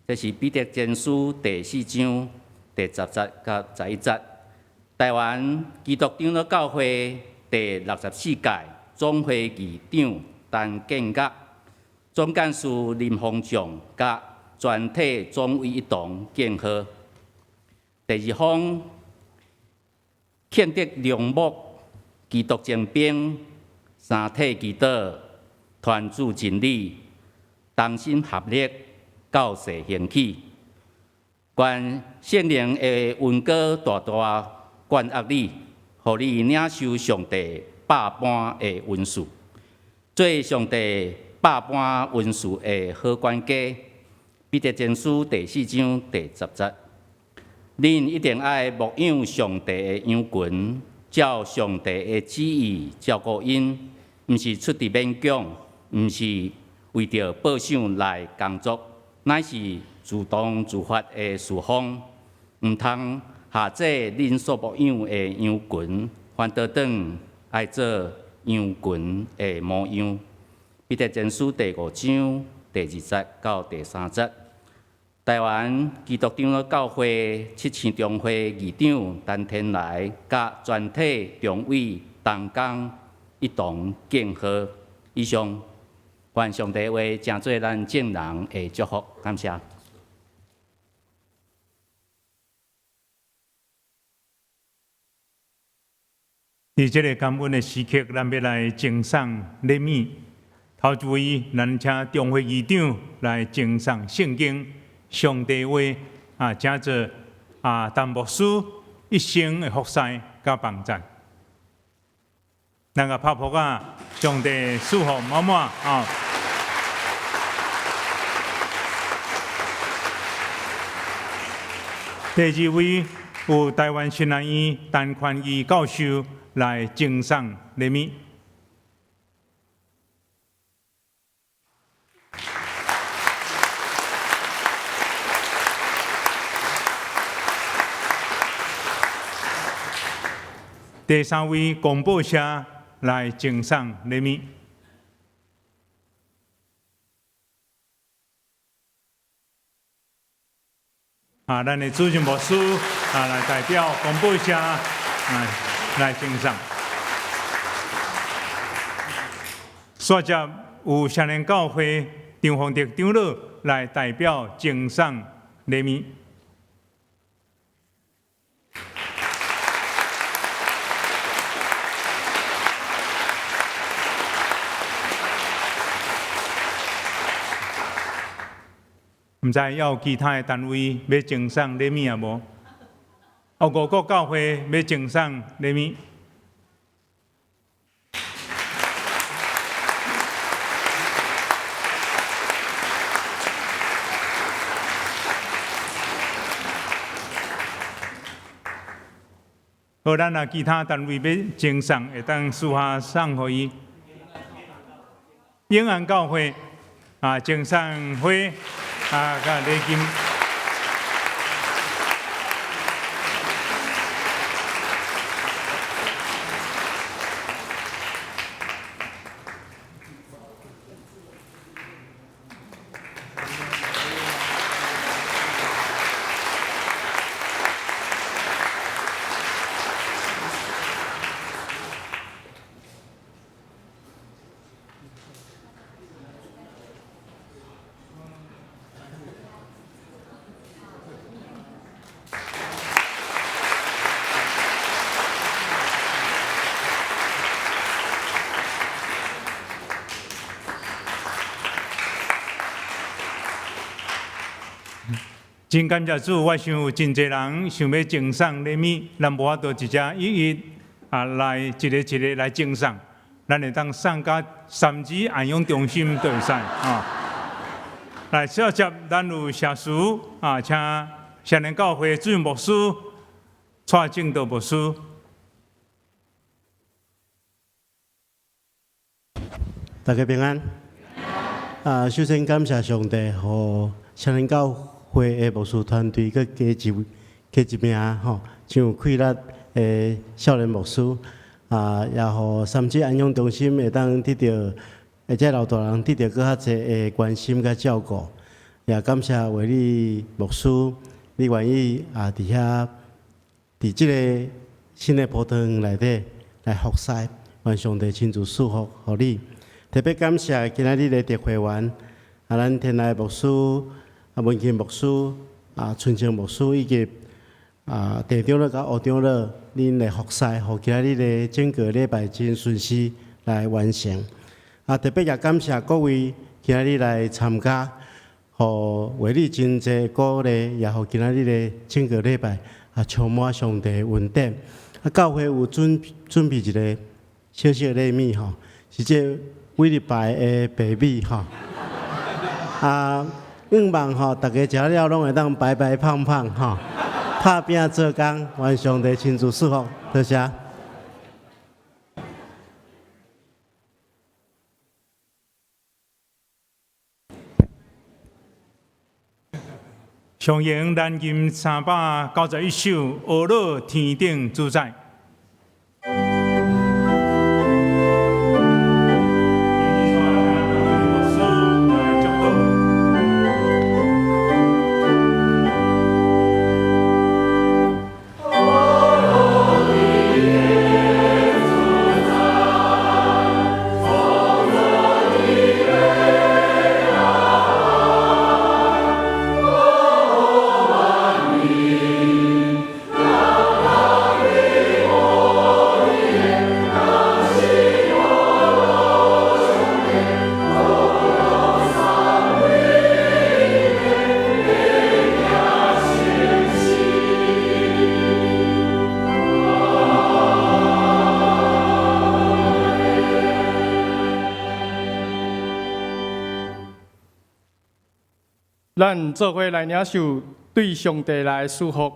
這是彼得前書第四章第十節佮11節。台灣基督長老教會第64屆總會議長陳建岳，總幹事林峰將佮全體總委一同敬賀。第二封。慶德良牧基督精兵，三體祈禱，傳主真理，同心合力，教世興起。願聖靈的恩膏大大灌壓你，予你領受上帝百般的恩賜，做上帝百般恩賜的好管家。彼得前書第四章第十節。恁一定愛牧養上帝的羊群，照上帝的旨意照顧𪜶，毋是出佇勉強，毋是為著報賞來工作，乃是自動自發的事奉，毋通下這恁所牧養的羊群，反倒轉愛做羊群的模樣。彼得前書第五章第二節到第三節。台灣基督長老教會七星中會議長陳天來，佮全體中委同工一同敬賀。以上，願上帝話成做咱眾人的祝福，感謝。佇這个感恩的時刻，咱欲來贈送禮物。頭一位，咱請中會議長來贈送聖經。上帝話啊，請做啊，陳牧師一生的服侍佮幫贊。咱共拍噗仔，上帝賜福滿滿啊！第二位有台灣神學院陳寬義教授來贈送禮物。第三位公報社來贈送禮物。啊，咱的主任牧師啊，來代表公報社啊來贈送。煞接有少年教會張鳳德長老來代表贈送禮物。毋知猶有其他的單位欲贈送禮物啊無？哦，五股教會欲贈送禮物。好，咱若其他單位欲贈送，會當私下送予伊。永安教會啊，贈送花啊，佮禮金。真感謝主，我想有真濟人想欲贈送禮物，咱無法度直接一一啊來一个一个來贈送，咱會當送到三芝安養中心就會使啊。來，首接咱有謝詞啊，請少年教會主任牧師蔡正道牧師。大家平安。啊，首先感謝上帝，予少年教會的牧師團隊閣加一名吼，真有氣力的少年牧師，啊，也予三芝安養中心會當得著，或者老大人得著閣較濟的關心佮照顧，也感謝維利牧師，你願意啊，佇遐佇這个新的葡萄園內底來服侍，願上帝親自賜福予你。特別感謝今仔日的特會員，啊，咱天來牧師、啊文慶牧師、啊春清牧師以及啊鄭長老佮吳長老，恁的服侍，予今仔日的整個禮拜真順遂來完成。啊，特別也感謝各位今仔日來參加，予維利真濟鼓勵，也予今仔日的整個禮拜啊充滿上帝的恩典。啊，教會有準備一個小小禮物吼，是這委禮拜的白米吼。啊，願望吼，大家食了攏會當白白胖胖吼，拍拚做工，願上帝親自賜福，多謝。上迎南音391首《阿樂天頂主宰》。咱做伙來領受對上帝來的祝福。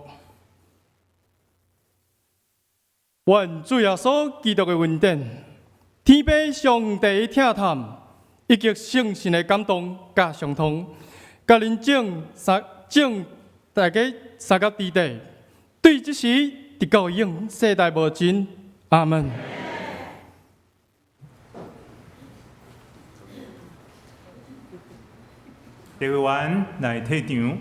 願主耶穌基督的恩典、天父上帝的疼痛，以及聖神的感動佮相通，佮恁眾三眾大家相佮佇底，對這時直到永世代無盡。阿門。特會員來退場。